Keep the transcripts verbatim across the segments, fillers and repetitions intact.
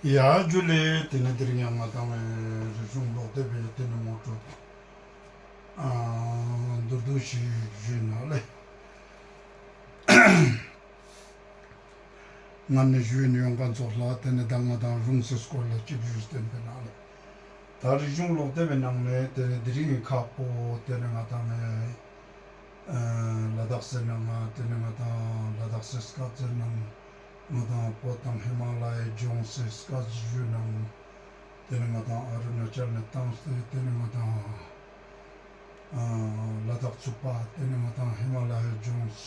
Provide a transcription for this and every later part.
ཡ་ཇུ་ལེ། ཏེ་ནེ་དེ་རིང་ཡང་ང་དང་ངི་རིག་གཞུང་ཀློག་དེབ་པའི་ཏེ་ནེ་ངོ་སྤྲོད་ཨ་མདོར་བསྡུས་ཤིག་ཞུས་ན་ལེ། སྔར་ནེ་ཞུས་ཡོང་ཁན་ཙོགས་ལ་ཏེ་ནེ་ད་ང་དང་རུང་སི་སྐོར་ལ་ཅིག་ཞུས་ཏེ་ཨིན་པ་ལེ། ད་རིག་གཞུང་ཀློག་དེབ་པའི་ནང་ནེ་ཏེ་ནེ་དེ་རིང་ཁག་པོ་ཏེ་ནེ་ང་དང་ངི་ཨ་ལ་དྭགས་སི་ནང་ང་ཏེ་ནེ་ང་དང་ལ་དྭགས་སི་སྐད་ཟེར་ནང་ང་དང་བོད་དང་ཧི་མ་ལ་ཡའི་ལྗོངས་སི་སྐད་ཞུ་ནང་ཏེ་ནེ་ང་དང་ཨ་རུ་ན་ཅལ་ནེ་བཏང་སྟེ་ཏེ་ནེ་ང་དང་ཨ་ལ་དྭགས་ཚུག་པ་ཏེ་ནེ་ང་དང་ཧི་མ་ལ་ཡའི་ལྗོངས་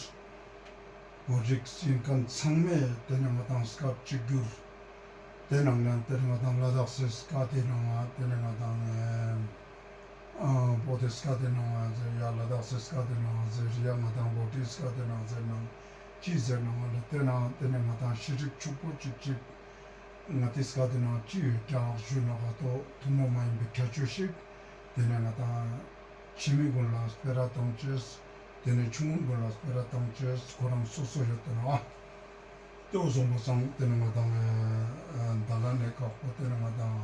བོད་རིགས་ཨིན་ཁན་ཚང་མས་ཏེ་ནེ་ང་དང་སྐད་གཅིག་གྱུར་ཏེ་ནང་ནེ་ཏེ་ནེ་ང་དང་ལ་དྭགས་སི་སྐད་ཏེ་ནང་ང་ཏེ་ནེ་ང་དང་ཨ་བོད་དི་སྐད་ཏེ་ནང་ང་ཟེར་ཡ་ལ་དྭགས་སི་སྐད་ཏེ་ནང་ང་ཟེར་ཡ་ང་དང་བོ་ཊའི་སྐད་ཏེ་ནང་ཟེར་ནང་ཅི་ཟེར་ནང་ང་ལ་ཏེ་ནང་ཏེ་ནེ་ང་དང་ཤེས་རིག་ཕྱུག་པོ་ཅིག་ཅིག་ང་ཏི་སྐད་ཏེ་ནང་ཅི་ཡོད་ཀྱག་ཞུ་ན་ག་ཏོ་ཐུན་མོང་མ་ཡིན་པའི་ཁྱད་ཆོས་ཤིག་ཏེ་ནེ་ང་དང་ཆེ་མི་ཀུན་ལ་སྤེ་ར་ཏང་ཅེས་ཏེ་ནེ་ཆུང་ངུན་ཀུན་ལ་སྤེ་ར་ཏང་ཅེས་ཁོ་རང་སོ་སོ་ཡོད་ཏེ་ནོག། ཏེ་བོ་སོང་པ་སང་ཏེ་ནེ་ང་དང་ཨ་ད་ལ་ནེ་ཁག་པོ་ཏེ་ནེ་ང་དང་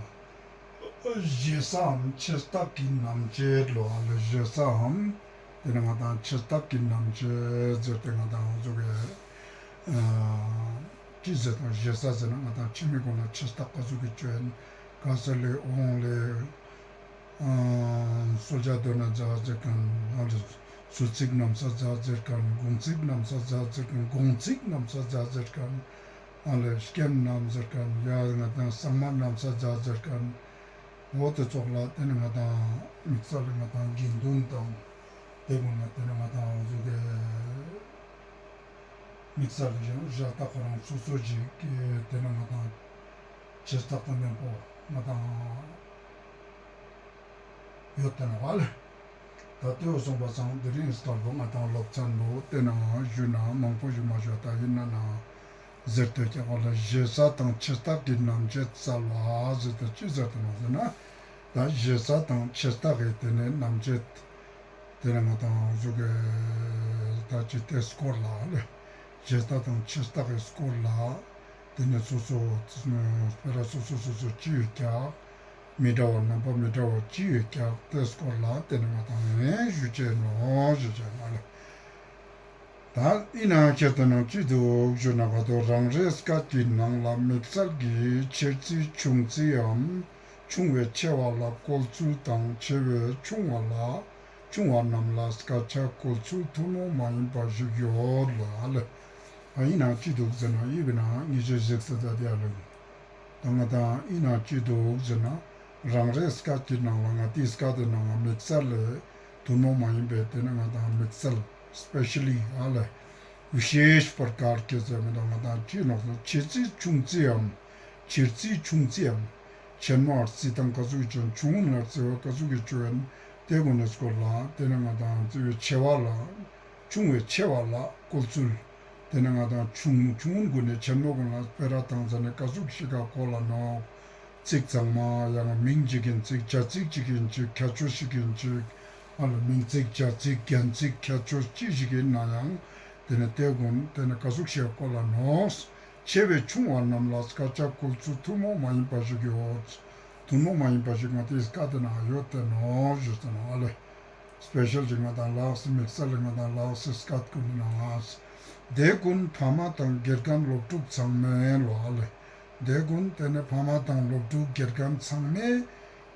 ཞེ་སའམ་ཆེ་རྟགས་ཀྱི་རྣམ་བཅད་ལོ་ཨ་ལེ། ཞེ་སའམ་ཏེ་ནེ་ང་དང་ཆེ་རྟགས་ཀྱི་རྣམ་བཅད་ཟེར་ཏེ་ང་དང་འོ་ཟུག་གི་ཨ་ཅི་ཟེར་དང་ཞེ་ས་ཟེར་ན་ང་དང་ཆེ་མི་ཀུན་ལ་ཆེ་རྟགས་ག་ཟུག་གི་ཅོ་ཨིན་ག་ས་ལེ་འོང་ལེ། ཨ་གསོལ་ཇ་དོན་ན་ཛ་ཟེར་ཁན་ཨ་ལེ། གསོལ་ཚིགས་གནམ་ས་ཛ་ཟེར་ཁན་དགོང་ཚིགས་གནམ་ས་ཛ་ཟེར་ཁན་དགོང་ཚིགས་གནམ་ས་ཛ་ཟེར་ཁན་ཨ་ལེ། སྐྱེམས་གནམ་ཟེར་ཁན་ཡ་ང་དང་སང་མ་གནམ་ས་ཛ་ཟེར་ཁན་འོ་ཏེ་ཙོགས་ལ་ཏེ་ནེ་ང་དང་དམིགས་བསལ་ལ་ང་དང་དགེ་འདུན་དང་ཏེ་ཀུན་ལ་ཏེ་ནེ་ང་དང་འོ་ཟུག་གི་དམིགས་བསལ་ལ་ཞག་ཏ་ཁོ་རང་སོ་སོ་ཞིག་གི་ཏེ་ནེ་ང་དང་ཆེ་རྟགས་དང་མཉམ་པོ་ང་དང་ཡོད་ཏེ་ནོག་ལེ། ད་ཏེ་བོ་སོང་པ་སང་དེ་རིང་སྐོར་པོ་ང་དང་སློབ་ཚན་པོ་ཏེ་ནང་ཞུ་ན་མང་པོ་ཞིག་མ་ཞུ་ད་ཨིན་ན་ན་ཟེར་ཏེ་ཀྱང་ལ་ཞེ་ས་དང་ཆེ་རྟགས་ཀྱི་རྣམ་བཅད་བསལ་བ་ཟེར་ཏེ་ཅི་ཟེར་ཏེ་ནོག་ཟེར་ན་ད་ཞེ་ས་དང་ཆེ་རྟགས་ཀྱི་ཏེ་ནེ་རྣམ་བཅད་ཏེ་ནེ་ང་དང་འོ་ཟུག་གི་ད་ཅི་ཏེ་སྐོར་ལ་ལེ། ཞེ་ས་དང་ཆེ་རྟགས་ཀྱི་སྐོར་ལ་ཏེ་ནེ་སོ་སོ་སྤེ་ར་སོ་སོ་སོ་སོ་ཅི་ཡོད་ཀྱག་མི་འདྲ་བ་རྣམ་པ་མི་འདྲ་བ་ཅི་ཡོད་ཀྱག་ཏེ་སྐོར་ལ་ཏེ་ནེ་ང་དང་ངས་ཞུ་ཅེས་ནོག་ཞུ་ཅེས་ནོག་ལེ། ད་ཨིན་ན་ཁྱེར་ཏེ་ནང་ཅི་འདུག་ཞུ་ན་ག་ཏོ་རང་རེའི་སྐད་ཀྱི་ནང་ལ་དམིགས་བསལ་གྱི་ཆེ་རྩིས་ཆུང་རྩིས་འམ་ཆུང་བའི་ཆེ་བ་ལ་བཀོལ་ཚུལ་དང་ཆེ་བའི་ཆུང་བ་ལ་ཆུང་བ་རྣམས་ལ་སྐད་ཆ་བཀོལ་ཚུལ་ཐུན་མོང་མ་ཡིན་པ་ཞིག་ཡོད་ལ་ལེ། ཨ་ཨིན་ན་ཅི་འདུག་ཟེར་ན་ཨི་བི་ན་ངེས་ཤེས་ཞིག་ས་ད་དེ་ཨ་ལེ། ད་ང་དང་ཨིན་ན་ཅི་འདུག་ཟེར་ན་རང་རེའི་སྐད་ཀྱི་ནང་ལ་ང་ཏི་སྐད་དི་ནང་ང་དམིགས་བསལ་ལེ་ཐུན་མོང་མ་ཡིན་པའི་ཏེ་ནེ་ང་དང་དམིགས་བསལ་སྤེ་ཤལ་ལི་ཨ་ལེ་བི་ཤེཤ་པར་ཀར་གྱི་ཟེར་མི་དང་ང་དང་ཅི་ནོག་ཟེར་ཆེ་རྩིས་ཆུང་རྩིས་འམ་ཆེ་རྩིས་ཆུང་རྩིས་འམ་ཆེན་མོ་ཨར་རྩིས་དང་ག་ཟུག་ཅན་ཆུང་ངུན་ལ་རྩི་བ་ག་ཟུག་གི་ཅོ་ཨིན་ཏེ་གུན་ནི་སྐོར་ལ་ཏེ་ནེ་ང་དང་རྩི་བའི་ཆེ་བ་ལ་ཆུང་བའི་ཆེ་བ་ལ་བཀོལ་ཚུལ། ཏེ་ནེ་ང་དང་ཆུང་ཆུང་ངུན་གུན་ནེ་ཆེན་མོ་གུན་ལ་སྤེ་ར་ཏང་ཟ་ནེ་ག་ཟུག་ཞིག་ག་བཀོལ་ལ་ནོག་ཚིག་ཚང་མ་ཡང་མིང་ཞིག་ཨིན་ཅིག་བྱ་ཚིག་ཅིག་ཨིན་ཅིག་ཁྱད་ཆོས་ཤིག་ཨིན་ཅིག་ཨ་ལ་མིང་ཚིག་བྱ་ཚིག་རྒྱན་ཚིག་ཁྱད་ཆོས་ཅི་ཞིག་ཨིན་ན་ཡང་ཏེ་ནེ་ཏེ་གུན་ཏེ་ནེ་ག་ཟུག་ཞིག་ག་བཀོལ་ལ་ནོག་ཆེ་བའི་ཆུང་བ་རྣམས་ལ་སྐད་ཆ་བཀོལ་ཚུལ་ཐུན་མོང་མ་ཡིན་པ་ཞིག་ཡོད། ཐུན་མོང་མ་ཡིན་པ་ཞིག་ང་ཏིའི་སྐད་དི་ནང་ཡོད་དེ་ནོག་ཞུས་ཏེ་ནོག་ཨ་ལེ། སྤེ་ཤལ་ཅིག་ང་དང་ལ་དྭགས་སི་དམིགས་བསལ་ལེ་ང་དང་ལ་དྭགས་སི་སྐད་གུན་ནི་ནང་ང་། དེ་ཀུན་ཕ་མ་དང་དགེ་རྒན་སློབ་ཕྲུག་ཚང་མའི་ལོ་ཨ་ལེ། དེ་ཀུན་ཏེ་ནེ་ཕ་མ་དང་སློབ་ཕྲུག་དགེ་རྒན་ཚང་མས་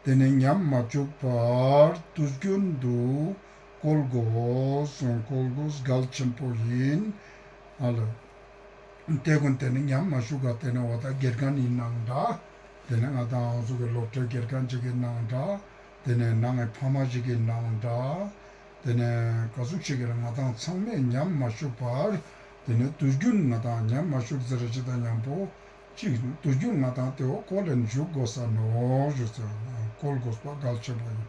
ཏེ་ནེ་ཉམས་མ་བཅུག་པར་དུས་རྒྱུན་དུ་བཀོལ་དགོས། བཀོལ་དགོས་གལ་ཆེན་པོ་ཡིན། ཨ་ལེ། ཏེ་གུན་ཏེ་ནེ་ཉམས་མ་བཅུག་ག་ཏེ་ནེ་འོ་ད་དགེ་རྒན་ཨིན་ནའང་འདྲ། ཏེ་ནེ་ང་དང་འོ་ཟུག་གི་སློབ་གྲྭའི་དགེ་རྒན་ཅིག་ཨིན་ནའང་འདྲ། ཏེ་ནེ་ནང་ངི་ཕ་མ་ཞིག་ཨིན་ནའང་འདྲ། ཏེ་ནེ་ག་ཟུག་ཞིག་གི་ལ་ང་དང་ཚང་མས་ཉམས་མ་བཅུག་པར་ཏེ་ནེ་དུས་རྒྱུན་ང་དང་ཉམས་མ་བཅུག་ཟེར་རེ་ཅིག་དང་མཉམ་པོ་ཅིག་དུས་རྒྱུན་ང་དང་ཏེ་བོ་བཀོལ་ལེན་བཅུག་དགོས་ས་ནོག་ཞུས་ཏེ་བཀོལ་དགོས་པ་གལ་ཆེན་པོ་ཡིན།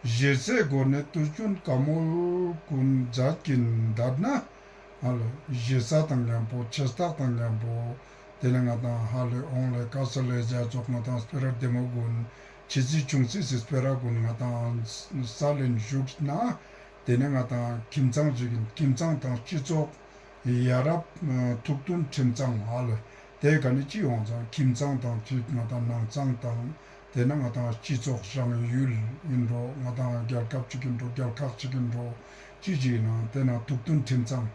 གཞི་རྩའི་སྒོ་ནས་དུས་རྒྱུན་བཀའ་མོལ་ཀུན་མཛད་ཀྱིན་འདུག་ན། ཨ་ལེ་གཞི་རྩ་དང་མཉམ་པོ་ཆེ་རྟགས་དང་མཉམ་པོ་ཏེ་ནེ་ང་དང་ཧ་ལེ་འོང་ལེ་ག་ས་ལེ་ཟེར་ཙོགས་ང་དང་སྤེ་ར་བདེ་མོ་ཀུན་ཆེ་རྩིས་ཆུང་རྩིས་སི་སྤེ་ར་ཀུན་ང་དང་སལ་ལེན་བཅུག་ན་ཏེ་ནེ་ང་དང་ཁྱིམ་ཚང་ཞིག་ཨིན་ཁྱིམ་ཚང་དང་སྤྱི་ཚོགས་ཡ་རབས་ཐུགས་མཐུན་ཁྲིམས་གཙང་ཨ་ལེ་ དེ་ཀ་ནེ་ཅི་ཡོང་ཙང་ཁྱིམ་ཚང་དང་ཅིག་ང་དང་ནང་ཚང་དང་དེ་ནེ་ང་དང་སྤྱི་ཚོགས་རང་ཡུལ་ཡིན་འགྲོ་ང་དང་རྒྱལ་ཁབ་ཅིག་ཡིན་འགྲོ་རྒྱལ་ཁག་ཅིག་ཡིན་འགྲོ་ཅི་ཅིག་ཡིན་ན་དེ་ནེ་ཐུགས་མཐུན་ཁྲིམས་གཙང་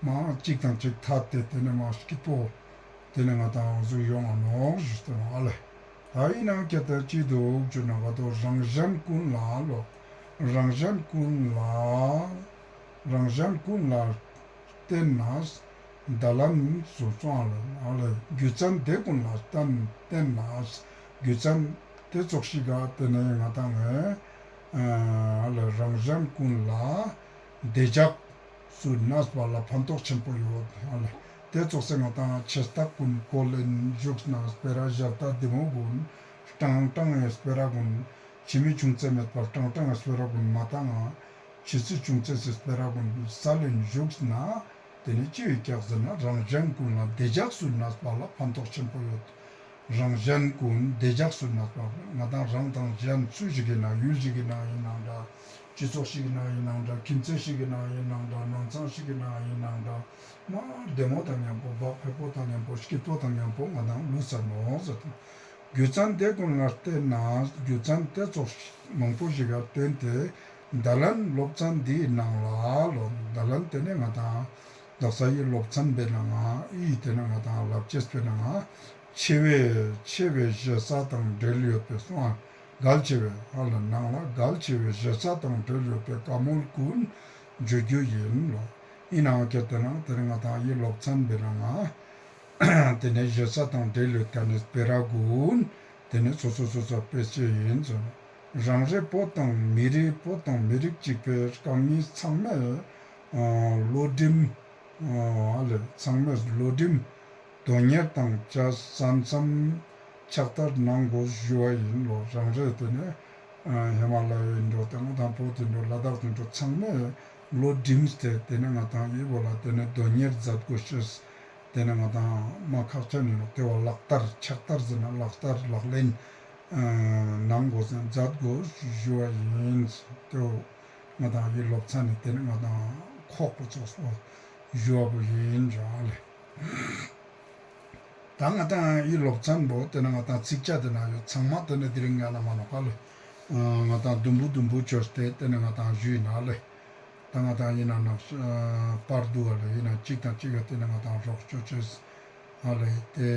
མ་ཅིག་དང་ཅིག་ཐད་དེ་དེ་ནེ་མ་སྐྱིད་པོ་དེ་ནེ་ང་དང་འོ་ཟུག་ཡོང་ང་ནོག་ཞུས་ཏེ་ནོག་ཨ་ལེ། ད་ཡིན་ན་ཁྱད་དེ་ཅི་འདུག་ཞུ་ན་ག་དོ་རང་གཞན་ཀུན་ལ་ལོ། རང་གཞན་ཀུན་ལ་རང་གཞན་ཀུན་ལ་བརྟེན་ནས་ད་ལན་སུ་སོང་ཨ་ལེ་རྒྱུ་མཚན་དེ་ཀུན་ལ་བརྟེན་བརྟེན་ནས་རྒྱུ་མཚན་དེ་ཙོགས་ཤིག་ག་བརྟེན་ནས་ང་དང་ངི་ཨ་ལེ་རང་གཞན་ཀུན་ལ་བདེ་འཇགས་སུ་གནས་པ་ལ་ཕན་ཐོགས་ཆེན་པོ་ཡོད་ཨ་ལེ། དེ་ཙོགས་སེ་ང་དང་ཆེ་རྟགས་ཀུན་གོ་ལེན་བཞུགས་ན་སྤེ་ར་ཞལ་ཏ་བདེ་མོ་ཀུན་ཀྲང་ཀྲང་ངི་སྤེ་ར་ཀུན་ཆི་མི་ཆུང་ཙེ་མེད་པར་ཀྲང་ཀྲང་ངི་སྤེ་ར་ཀུན་མ་བཏང་ང་ཆི་ཚི་ཆུང་ཙེ་སི་སྤེ་ར་ཀུན་ས་ལེན་བཞུགས་ན་དེ་ནི་ཅི་ཡོད་ཀྱག་ཟེར་ན་རང་གཞན་ཀུན་ལ་བདེ་འཇགས་སུ་གནས་པ་ལ་ཕན་ཐོགས་ཆེན་པོ་ཡོད། རང་གཞན་ཀུན་བདེ་འཇགས་སུ་གནས་པ་ང་དང་རང་དང་གཞན་སུ་ཞིག་ཡིན་ན་ཡུལ་ཞིག་ཡིན་ན་ཡིན་ནང་འདྲ། སྤྱི་ཚོགས་ཤིག་ཡིན་ན་ཡིན་ནང་འདྲ། ཁྱིམ་མཚེས་ཤིག་ཡིན་ན་ཡིན་ནང་འདྲ། ནང་ཚང་ཞིག་ཡིན་ན་ཡིན་ནང་འདྲ། མ་བདེ་མོ་དང་མཉམ་པོ་བག་ཕེབས་པོ་དང་མཉམ་པོ་སྐྱིད་པོ་དང་མཉམ་པོ་ང་དང་ལུས་ས་ནོག་ཟེར་དང་། རྒྱུ་མཚན་དེ་ཀུན་ལ་བརྟེན་ན་རྒྱུ་མཚན་དེ་ཙོགས་མང་པོ་ཞིག་ག་བརྟེན་ཏེ་ད་ལན་སློབ་ཚན་འདིའི་ནང་ལ་ལོ་ད་ལན་དེ་ནས་ང་དང་དག་ས་ཡི་སློབ་ཚན་པའི་ནང་ང་ཡི་དེ་ནས་ང་དང་བསླབ་བྱའི་དཔེ་ནང་ང་ཆེ་བའི་ཆེ་བའི་ཞེ་ས་དང་འབྲེལ་ཡོད་པའི་གསུང་ཨ་གལ་ཆེ་བའི་ཨ་ལ་ནང་ལ་གལ་ཆེ་བའི་ཞེ་ས་དང་འབྲེལ་ཡོད་པའི་བཀའ་མོལ་ཀུན་བརྗོད་རྒྱུ་ཡིན་ལོ། ཡིན་ནའང་ཁྱེད་དེ་ནང་དེ་ནས་ང་དང་ཡི་སློབ་ཚན་པའི་ནང་ང་དེ་ནས་ཞེ་ས་དང་འབྲེལ་ཡོད་ཀ་ནས་སྤེ་ར་ཀུན་དེ་ནས་སོ་སོ་སོ་སོ་དཔེ་ཆ་ཡིན་ཟེར། རང་རེ་བོད་དང་མི་རིགས་བོད་དང་མི་རིགས་གཅིག་པའི་རྐང་མི་ཚང་མས་ཨ་བློ་སྒྲིམ་ཨ་ལེ་ཚང་མས་བློ་སྒྲིམ་དོན་གཉེར་དང་བཅས་ས་མཚམས་ཕྱག་བསྟར་གནང་དགོས་ཞུ་བ་ཡིན་ལོ། རང་རེ་དེ་ནས་ཨ་ཧི་མ་ལ་ཡའི་འགྲོ་དང་དང་པོ་དེ་འགྲོ་ལ་དྭགས་དེ་འགྲོ་ཚང་མས་བློ་སྒྲིམ་སྟེ་དེ་ནས་ང་དང་ཡི་བོ་ལ་དེ་ནས་དོན་གཉེར་མཛད་དགོས་ཤེས། དེ་ནས་ང་དང་མ་ཁག་ཅན་ཡིན་ནོག། དེ་བོ་ལག་བསྟར་ཕྱག་བསྟར་ཟེར་ན་ལག་བསྟར་ལག་ལེན་ཨ་གནང་དགོས་ཟེར་མཛད་དགོས་ཞུ་བ་ཡིན། དེ་བོ་ང་དང་ཡི་སློབ་ཚན་ནི་དེ་ནས་ང་དང་ཁོག་པོ་ཙོགས་པོ་ཞུ་བ་པོ་ཡིན་ཅོ་ཨ་ལེ། ད་ང་དང་ཡི་སློབ་ཚན་པོ་དེ་ནས་ང་དང་ཚིགས་བཅད་དེ་ན་ཡོད་ཚང་མ་དེ་ནས་དེ་རིང་ང་ན་མ་ནོག་ཨ་ལེ། ང་དང་དུམ་བུ་དུམ་བུ་བཅོས་ཏེ་དེ་ནས་ང་དང་ཞུས་ན་ཨ་ལེ། ད་ང་དང་ཡིན་ན་ནག་པར་འདུག་ཨ་ལེ། ཡིན་ན་གཅིག་དང་གཅིག་ག་དེ་ནས་ང་དང་རོགས་བཅོ་ཅེས་ཨ་ལེ། དེ་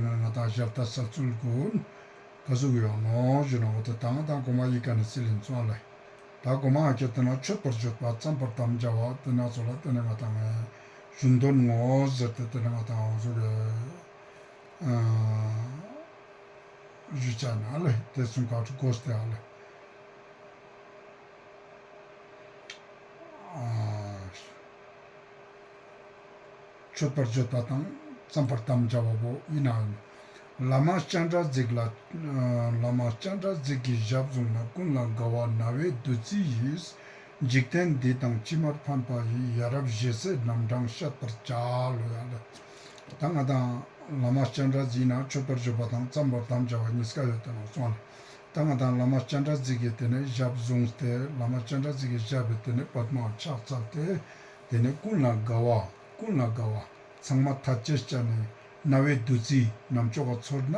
ང་དང་ཞལ་ཏ་ས་ཚུལ་ཀུན་ག་ཟུག་ཡོང་ནོག་ཞུ་ན་འོ་དེ་ད་ང་དང་གོ་མ་ཡི་ཀ་ནས་སི་ལིན་སོང་ཨ་ལེ། ད་གོ་མ་ཨ་ཁྱེད་དེ་ན་མཆོད་པར་བརྗོད་པ་བརྩམ་པར་དམ་བཅའ་བ་དེ་ན་ཚོ་ལ་དེ་ནས་ང་དང་གཞུང་དོན་དངོས་ཟེར་ཏེ་དེ་ནས་ང་དང་འོ་ཟུག་གི་ཞུ་བྱ་ན་ཨ་ལེ། དེ་གསུང་ཁ་ཁྲི་དགོས་ཏེ་ཨ་ལེ། མཆོད་པར་བརྗོད་པ་དང་བརྩམ་པར་དམ་བཅའ་བ་པོ་ཡིན་ནའང་། བླ་མ་སྤྱན་རས་གཟིགས་ལ། བླ་མ་སྤྱན་རས་གཟིགས་ཀྱི་ཞབས་བཟུང་ན་ཀུན་ལ་དགའ་བ་རྣ་བའི་བདུད་རྩི་ཡིས། འཇིག་རྟེན་འདི་དང་ཕྱི་མར་ཕན་པ་ཡི། ཡ་རབས་ཞེ་སའི་རྣམ་གྲངས་བཤད་པར་བྱ་ལོ་ཡ་ལེ། ད་ང་དང་བླ་མ་སྤྱན་རས་གཟིགས་ན་མཆོད་པར་བརྗོད་པ་དང་བརྩམ་པར་དམ་བཅའ་བ་གཉིས་ཀ་ཡོད་དེ་ནོག་སོང་ལེ། ད་ང་དང་བླ་མ་སྤྱན་རས་གཟིགས་ཀྱི་དེ་ནས་ཞབས་བཟུང་སྟེ་བླ་མ་སྤྱན་རས་གཟིགས་ཀྱི་ཞབས་པའི་དེ་ནས་པདྨ་ཕྱག་འཚལ་ཏེ་དེ་ནས་ཀུན་ལ་དགའ་བ་ཀུན་ལ་དགའ་བ་ཚང་མ་ཐད་ཅེས་བྱ་ནས་རྣ་བའི་བདུད་རྩི་རྣམ་ཅོག་ག་ཚོར་ན་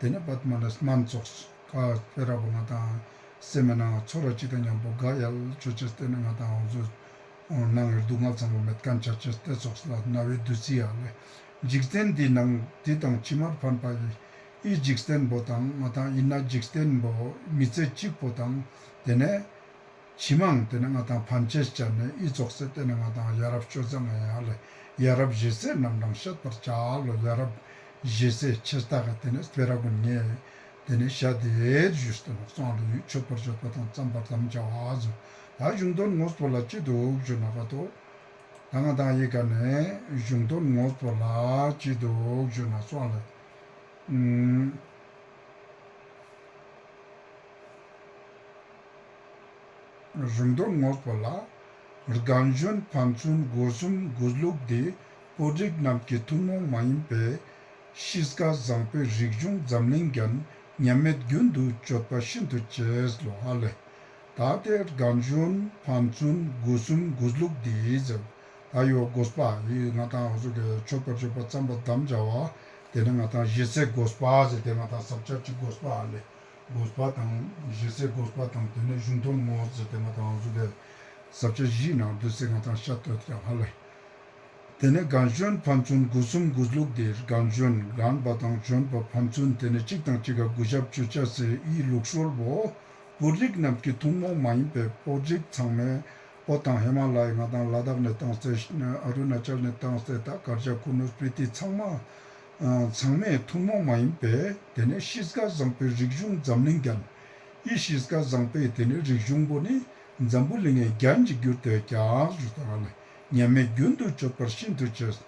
དེ་ནས་པདྨ་ནས་སྨན་ཙོགས་ཀ་སྤེ་ར་བོ་ང་དང་སེམས་ནང་ཚོར་ར་ཅིག་དང་མཉམ་པོ་དགའ་ཡལ་ཆོ་ཅེས་དེ་ནས་ང་དང་འོ་ཟུག་ནང་གི་སྡུག་བསྔལ་ཚང་མ་མེད་མཁན་ཆ་ཅེས་དེ་ཙོགས་ལ་རྣ་བའི་བདུད་རྩི་ཡ་ལེ། འཇིག་རྟེན་འདི་ནང་འདི་དང་ཕྱི་མར་ཕན་པ་ཡི། འི་འཇིག་རྟེན་པོ་དང་ང་དང་ཡིན་ན་འཇིག་རྟེན་པོ་མི་ཚེ་གཅིག་པོ་དང་དེ་ནས་ཕྱི་མའང་དེ་ནས་ང་དང་ཕན་ཆེས་བྱ་ནས་འི་ཙོགས་སེ་དེ་ནས་ང་དང་ཡ་རབས་སྤྱོད་བཟང་ཡ་ལེ། ཡ་རབས་ཞེ་སའི་རྣམ་གྲངས་བཤད་པར་བྱ་ལོ། ཡ་རབས་ཞེ་སའི་ཆེས་ལྟ་ག་དེ་ནས་སྤེ་ར་ཀུན་ངས་དེ་ནས་བཤད་དེ་ཞུས་ཏེ་ནོག་སོང་ལེ། ཡུལ་མཆོད་པར་བརྗོད་པ་དང་བརྩམ་པར་དམ་བཅའ་བ་ཟེར། ད་གཞུང་དོན་དངོས་པོ་ལ་ཅི་འདུག་ཞུ་ན་ག་དོ། ད་ང་དང་ཡི་ཀ་ནས་གཞུང་དོན་དངོས་པོ་ལ་ཅི་འདུག་ཞུ་ན་སོང་ལེ། གཞུང་དོན་དངོས་པོ་ལ་རྒན་གཞོན་ཕན་ཚུན་སྒོ་གསུམ་གུས་ལུགས་འདི་བོད་རིགས་རྣམས་ཀྱི་ཐུན་མོང་མ་ཡིན་པའི་གཤིས་ཀ་བཟང་པོའི་རིག་གཞུང་འཛམ་གླིང་རྒྱན་ཉམས་མེད་རྒྱུན་དུ་སྤྱོད་པ་ཤིན་ཏུ་གཅེས་ལོ་ཧ་ལེ། ད་དེ་རྒན་གཞོན་ཕན་ཚུན་སྒོ་གསུམ་གུས་ལུགས་འདི་ཟེར། ད་ཡོ་དགོས་པ་ཡི་ང་དང་འོ་ཟུག་གི་མཆོད་པར་བརྗོད་པ་བརྩམ་པར་དམ་བཅའ་བ་ ཏེ་ནེ་ང་དང་ཞེ་སའི་དགོས་པ་ཟེར་ཏེ་ང་དང་ས་བཅད་ཅིག་དགོས་པ་ཨ་ལེ། དགོས་པ་དང་ཞེ་སའི་དགོས་པ་དང་ཏེ་ནེ་གཞུང་དོན་ངོ་ཟེར་ཏེ་ང་དང་འོ་ཟུག་གི་ས་བཅད་བཞིའི་ནང་དུ་སེ་ང་དང་བཤད་དོད་ཀྱང་ཧ་ལེ། ཏེ་ནེ་རྒན་གཞོན་ཕན་ཚུན་དགུ་གསུམ་དགུ་ལུགས་ཏེ་རྒན་གཞོན་རྒན་པ་དང་གཞོན་པ་ཕན་ཚུན་ཏེ་ནེ་གཅིག་དང་གཅིག་ག་གུས་ཞབས་ཅོ་ཅེས་སི་ཨི་ལུགས་སྲོལ་བོ་བོད་རིགས་རྣམས་ཀྱི་ཐུན་མོང་མ་ཡིན་པའི་བོད་རིགས་ཚང་མས་བོད་དང་ཧི་མ་ལ་ཡའི་ང་དང་ལ་དྭགས་ནེ་བཏང་སྟེ་ཨ་རུ་ན་ཅལ་ནེ་བཏང་སྟེ་ད་གར་ཞ་ཁུ་ནུ་སྤི་ཏི་ཚང་མ་ཚང་མས་ཐུན་མོང་མ་ཡིན་པའི་ཏེ་ནེ་གཤིས་ཀ་བཟང་པོའི་རིག་གཞུང་འཛམ་གླིང་རྒྱན། ཨི་གཤིས་ཀ་བཟང་པོའི་ཏེ་ནེ་རིག་གཞུང་པོ་ནི་འཛམ་བུ་གླིང་ངི་རྒྱན་ཅིག་གྱུར་ཏེ་ཀྱག་ཞུ་ད་ཧ་ལེ། ཉམས་མེད་རྒྱུན་དུ་སྤྱོད་པར་ཤིན་ཏུ་གཅེས།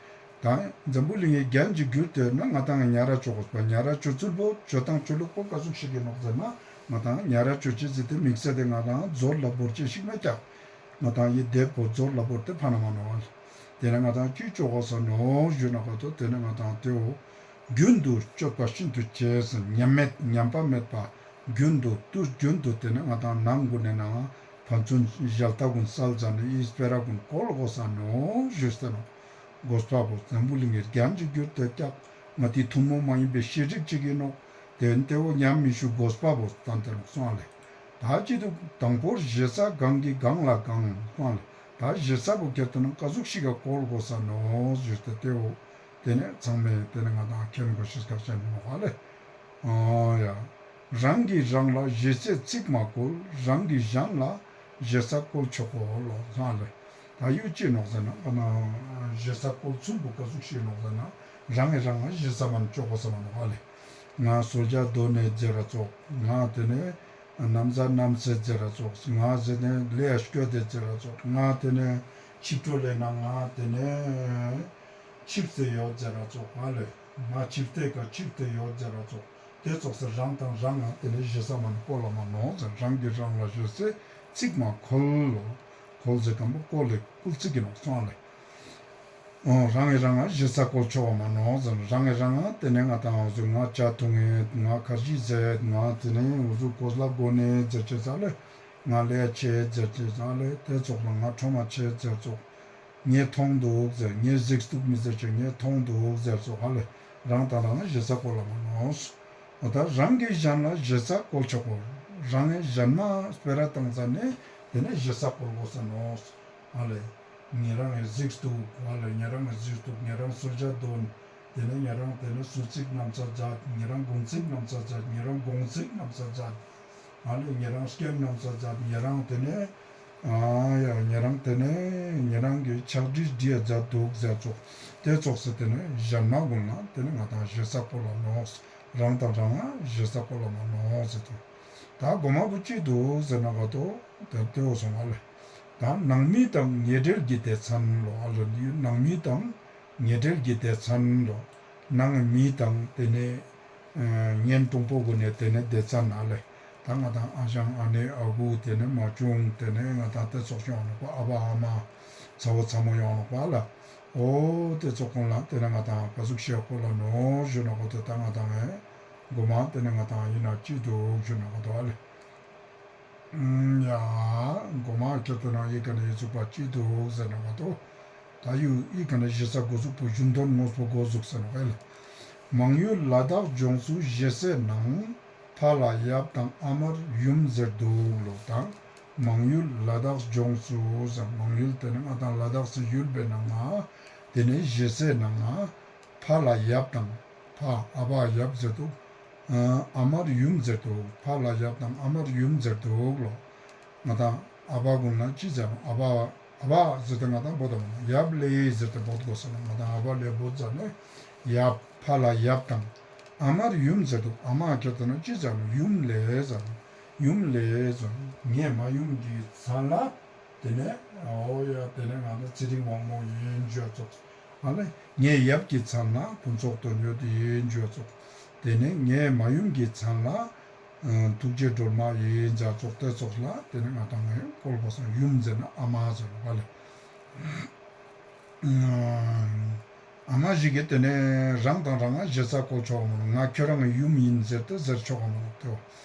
ད་འཛམ་བུ་གླིང་ངི་རྒྱན་ཅིག་གྱུར་ཏེ་ན་ང་དང་ཉ་ར་ཅོ་དགོས་པ་ཉ་ར་ཅོ་ཚུལ་པོ་ཅོ་སྟངས་ཅོ་ལུགས་པོ་ཀ་ཟུག་ཤིག་གི་ནོག་ཟེར་ན་ང་དང་ཉ་ར་ཅོ་ཅེས་ཟེར་ཏེ་དམིགས་བསལ་ཏེ་ང་དང་ཛོར་ལ་བོར་ཅེས་ཤིག་མེད་ཀྱག་ང་དང་ཡི་དེབ་པོ་ཛོར་ལ་བོར་ཏེ་ཕན་ན་མ་ནོག་ལེ། ཏེ་ནེ་ང་དང་ཅི་ཅོ་དགོས་ས་ནོག་ཞུ་ན་ག་ཏོ་ཏེ་ནེ་ང་དང་ཏེའོ་རྒྱུན་དུ་སྤྱོད་པ་ཤིན་ཏུ་གཅེས་ཉམས་མེད་ཉམས་པ་མེད་པ་རྒྱུན་དུ་དུས་རྒྱུན་དུ་ཏེ་ནེ་ང་དང་ནང་གུན་ནེ་ནང་ཕན་ཚུན་ཞལ་ཏ་གུན་སལ་ཟ་ནེ་ཨི་སྤེ་ར་གུན་བཀོལ་དགོས་ས་ནོག་ཞུས་ཏེ་ནོག་དགོས་པ་བོ་འཛམ་བུ་གླིང་ངི་རྒྱན་ཅིག་གྱུར་ཏེ་ཀྱག་ང་དེ་ཐུན་མོང་མ་ཡིན་པའི་ཤེས་རིག་ཅིག་ཡིན་ནོག་ཏེ་ཏེ་བོ་ཉམས་མི་ཤུགས་དགོས་པ་བོ་སྟན་ཏེ་ནོག་སོང་ལེ། ད་ཅི་དུ་དང་པོར་ཞེ་ས་གང་གི་གང་ལ་གང་སོང་ལེ། ད་ཞེ་ས་བོ་ཁྱེར་ཏེ་ན་ཀ་ཟུག་ཤིག་ག་བཀོལ་དགོས་ས་ནོག་ཞུས་ཏེ་ཏེ་བོ་ཏེ་ནེ་ཚང་མས་ཏེ་ནེ་ང་དང་མཁྱེན་དགོས་ཤེས་ཁག་ཅན་ཡིན་ནོག་ལེ། ཨོ་ཡ། རང་གིས་རང་ལ་ཞེ་སའི་ཚིག་མ་བཀོལ། རང་གིས་གཞན་ལ་ཞེ་ས་བཀོལ་ཆོག་གོ་ལོ་སོང་ལེ། ད་ཡུ་ཅི་ནོག་ཟེར་ན་ང་ཞེ་ས་བཀོལ་ཚུལ་བོ་ཀ་ཟུག་ཤིག་ནོག་ཟེར་ན་རང་གིས་རང་ལ་ཞེ་ས་མ་ནེ་ཅོ་དགོས་ས་མ་ནོག་ལེ། ང་གསོལ་ཇ་དོན་ནེ་ཟེར་ར་ཙོགས། ང་ཏེ་ནེ་ན་བཟའ་ནམ་ཟེར་ཟེར་ར་ཙོགས། ང་ཟེར་ནེ་ལས་སྐྱོད་དེ་ཟེར་ར་ཙོགས། ང་ཏེ་ནེ་ཆིབས་བྲོ་ལེན་ན་ང་ཏེ་ནེ་ཆིབས་ཏེ་ཡོད་ཟེར་ར་ཙོགས་ཨ་ལེ། ང་ཆིབས་ཏེ་ཀ་ཆིབས་ཏེ་ཡོད་ཟེར་ར་ཙོགས། ཏེ་ཙོགས་སེ་རང་དང་རང་ང་ཏེ་ནེ་ཞེ་ས་མ་ནེ་བཀོལ་ལ་མ་ནོག་ཟེར། རང་གིས་རང་ལ་ཞེ་སའི་ཚིག་མ་བཀོལ་ལོ། བཀོལ་ཟེར་ཁན་བོ་བཀོལ་ལེ་བཀོལ་ཚིག་གི་ནོག་སོང་ལེ། ཨོ་རང་གིས་རང་ང་ཞེ་ས་བཀོལ་ཆོག་པ་མ་ནོག་ཟེར། རང་གིས་རང་ང་ཏེ་ནེ་ང་དང་འོ་ཟུག་ང་ཇ་འཐུང་ངེད་ང་ཁར་ཇི་ཟེད་ང་ཏེ་ནེ་འོ་ཟུག་གོས་ལག་གོན་ནེ་ཟེར་ཅེས་ཨ་ལེ། ང་ལས་ཆེ་ཟེར་ཅེས་ཨ་ལེ། ཏེ་ཙོགས་ལ་ང་ཁྲོ་མ་ཆེ་ཟེར་ཙོགས། ངས་མཐོང་འདུག་ཟེར། ངས་གཟིགས་འདུག་མི་ཟེར་ཅེས་ངས་མཐོང་འདུག་ཟེར་ཙོགས་ཨ་ལེ། རང་དང་རང་ལ་ཞེ་ས་བཀོལ་ལ་མ་ནོག་འོ་ད་རང་གིས་གཞན་ལ་ཞེ་ས་བཀོལ་ཆོག་གོ། རང་གིས་གཞན་མ་སྤེ་ར་བཏང་ཙ་ནེ་ཏེ་ནེ་ཞེ་ས་བཀོལ་དགོས་ས་ནོག་ཨ་ལེ། ཉེ་རང་ངི་གཟིགས་འདུག་ཨ་ལེ། ཉེ་རང་ངི་གཟིགས་འདུག་ཉེ་རང་གསོལ་ཇ་དོན། ཏེ་ནེ་ཉེ་རང་ཏེ་ནེ་གསོལ་ཚིགས་ནམ་ཚ་མཛད། ཉེ་རང་དགོང་ཚིགས་ནམ་ཚ་མཛད། ཉེ་རང་དགོང་ཚིགས་ནམ་ཚ་མཛད། ཨ་ལེ་ཉེ་རང་སྐྱེམས་ནམ་ཚ་མཛད། ཉེ་རང་ཏེ་ནེ་ཨ་ཡ་ཉེ་རང་ཏེ་ནེ་ཉེ་རང་གི་ཕྱག་བྲིས་བྲིས་མཛད་འདུག་ཟེར་ཙོགས། ཏེ་ཙོགས་སེ་ཏེ་ནེ་གཞན་མ་གུན་ལ་ཏེ་ནེ་ང་དང་ཞེ་ས་བཀོལ་ལ་ནོག་རང་དང་རང་ང་ཞེ་ས་བཀོལ་ལ་མ་ནོག་ཟེར་དུག་ད་གོ་མ་བོ་ཅི་དུག་ཟེར་ན་ག་ཏོ་ཏེ་ཏེ་བོ་སོང་ཨ་ལེ། ད་ནང་མི་དང་ཉེ་འབྲེལ་གྱི་སྡེ་ཚན་ལོ། ཨ་ལེ་ནང་མི་དང་ཉེ་འབྲེལ་གྱི་སྡེ་ཚན་ལོ། ནང་མི་དང་ཏེ་ནེ་ཨ་གཉེན་དྲུང་པོ་གུན་ནི་ཏེ་ནེ་སྡེ་ཚན་ཨ་ལེ། ད་ང་དང་ཨ་ཞང་ཨ་ནེ་ཨ་ཁུ་ཏེ་ནེ་མ་ཆུང་ཏེ་ནེ་ང་དང་ཏེ་ཙོགས་ཡོང་ནོག་པ། ཨ་བ་ཨ་མ་ཚ་བོ་ཚ་མོ་ཡོང་ནོག་པ་ལ། འོ་ཏེ་ཙོགས་གུན་ལ་ཏེ་ནེ་ང་དང་ཀ་ཟུག་ཤིག་བཀོལ་ལ་ནོག་ཞུ་ན་ག་ཏོ་ད་ང་དང་ཨེ་གོ་མ་ཏེ་ནེ་ང་དང་ཨིན་ན་ཅི་དུག་ཞུ་ན་ག་ཏོ་ཨ་ལེ། ཡ་གོ་མ་ཁྱེར་ཏེ་ན་ཡི་གེ་ནེ་ཡི་ཚུགས་པ་ཅི་དུག་ཟེར་ན་ག་ཏོ། ད་ཡུ་ཡི་གེ་ནེ་ཞེ་ས་གོ་ཟུག་པོ་གཞུང་དོན་དངོས་པོ་གོ་ཟུག་ཟེར་ན་ག་ལེ། མང་ཡུལ་ལ་དྭགས་ལྗོངས་སུ་ཞེ་སའི་ནང་། ཕ་ལ་ཡབ་དང་ཨ་མར་ཡུམ་ཟེར་དུག་ལོ། ད་མང་ཡུལ་ལ་དྭགས་ལྗོངས་སུ་ཟེར་མང་ཡུལ་ཏེ་ནེ་ང་དང་ལ་དྭགས་སི་ཡུལ་པའི་ནང་ང་ཏེ་ནེ་ཞེ་སའི་ནང་ང་ཕ་ལ་ཡབ་དང་ཕ་ཨ་བ་ཡབ་ཟེར་དུག་ཨ་མར་ཡུམ་ཟེར་དུག་ཕ་ལ་ཡབ་དང་ཨ་མར་ཡུམ་ཟེར་དུག་ལོ། ང་དང་ཨ་བ་གུན་ལ་ཅི་ཟེར་ནོག་ཨ་བ་ཨ་བ་ཟེར་ཏེ་ང་དང་བོད་དུ་ཡབ་ལེ་ཟེར་ཏེ་བོད་གོས་ས་ནོག་ང་དང་ཨ་བ་ལེ་བོད་ཟེར་ནེ་ཡབ་ཕ་ལ་ཡབ་དང་ཨ་མར་ཡུམ་ཟེར་དུག་ཨ་མ་ཁྱེར་ཏེ་ན་ཅི་ཟེར་ནོག་ཡུམ་ལེ་ཟེར་ནོག་ཡུམ་ལེ་ཟེར་ནོག་ངའི་མ་ཡུམ་གྱི་མཚན་ལ་ཏེ་ནེ་འོ་ཡ་ཏེ་ནེ་ང་དང་ཚེ་རིང་དབང་མོ་ཨིན་ཞུ་ཙོགས། ཨ་ལེ་ངའི་ཡབ་ཀྱི་མཚན་ལ་ཕུན་ཚོགས་དོན་ཡོད་ཨིན་ཞུ་ཙོགས། ཏེ་ནེ་ངའི་མ་ཡུམ་གྱི་མཚན་ལ་ཐུགས་རྗེ་སྒྲོལ་མ་ཨིན་ཟེར་ཙོགས་ཏེ་ཙོགས་ལ་ཏེ་ནེ་ང་དང་ངའི་བཀོལ་དགོས་ས་ཡུམ་ཟེར་ན་ཨ་མ་ཟེར་ནོག་ཨ་ལེ། ཨ་མ་ཞིག་གི་ཏེ་ནེ་རང་དང་རང་ང་ཞེ་ས་བཀོལ་ཆོག་ག་མ་ནོག་ང་ཁྱོད་རང་ངི་ཡུམ་ཨིན་ཟེར་ཏེ་ཟེར་ཆོག་ག་མ་ནོག་ཏེ་བོ་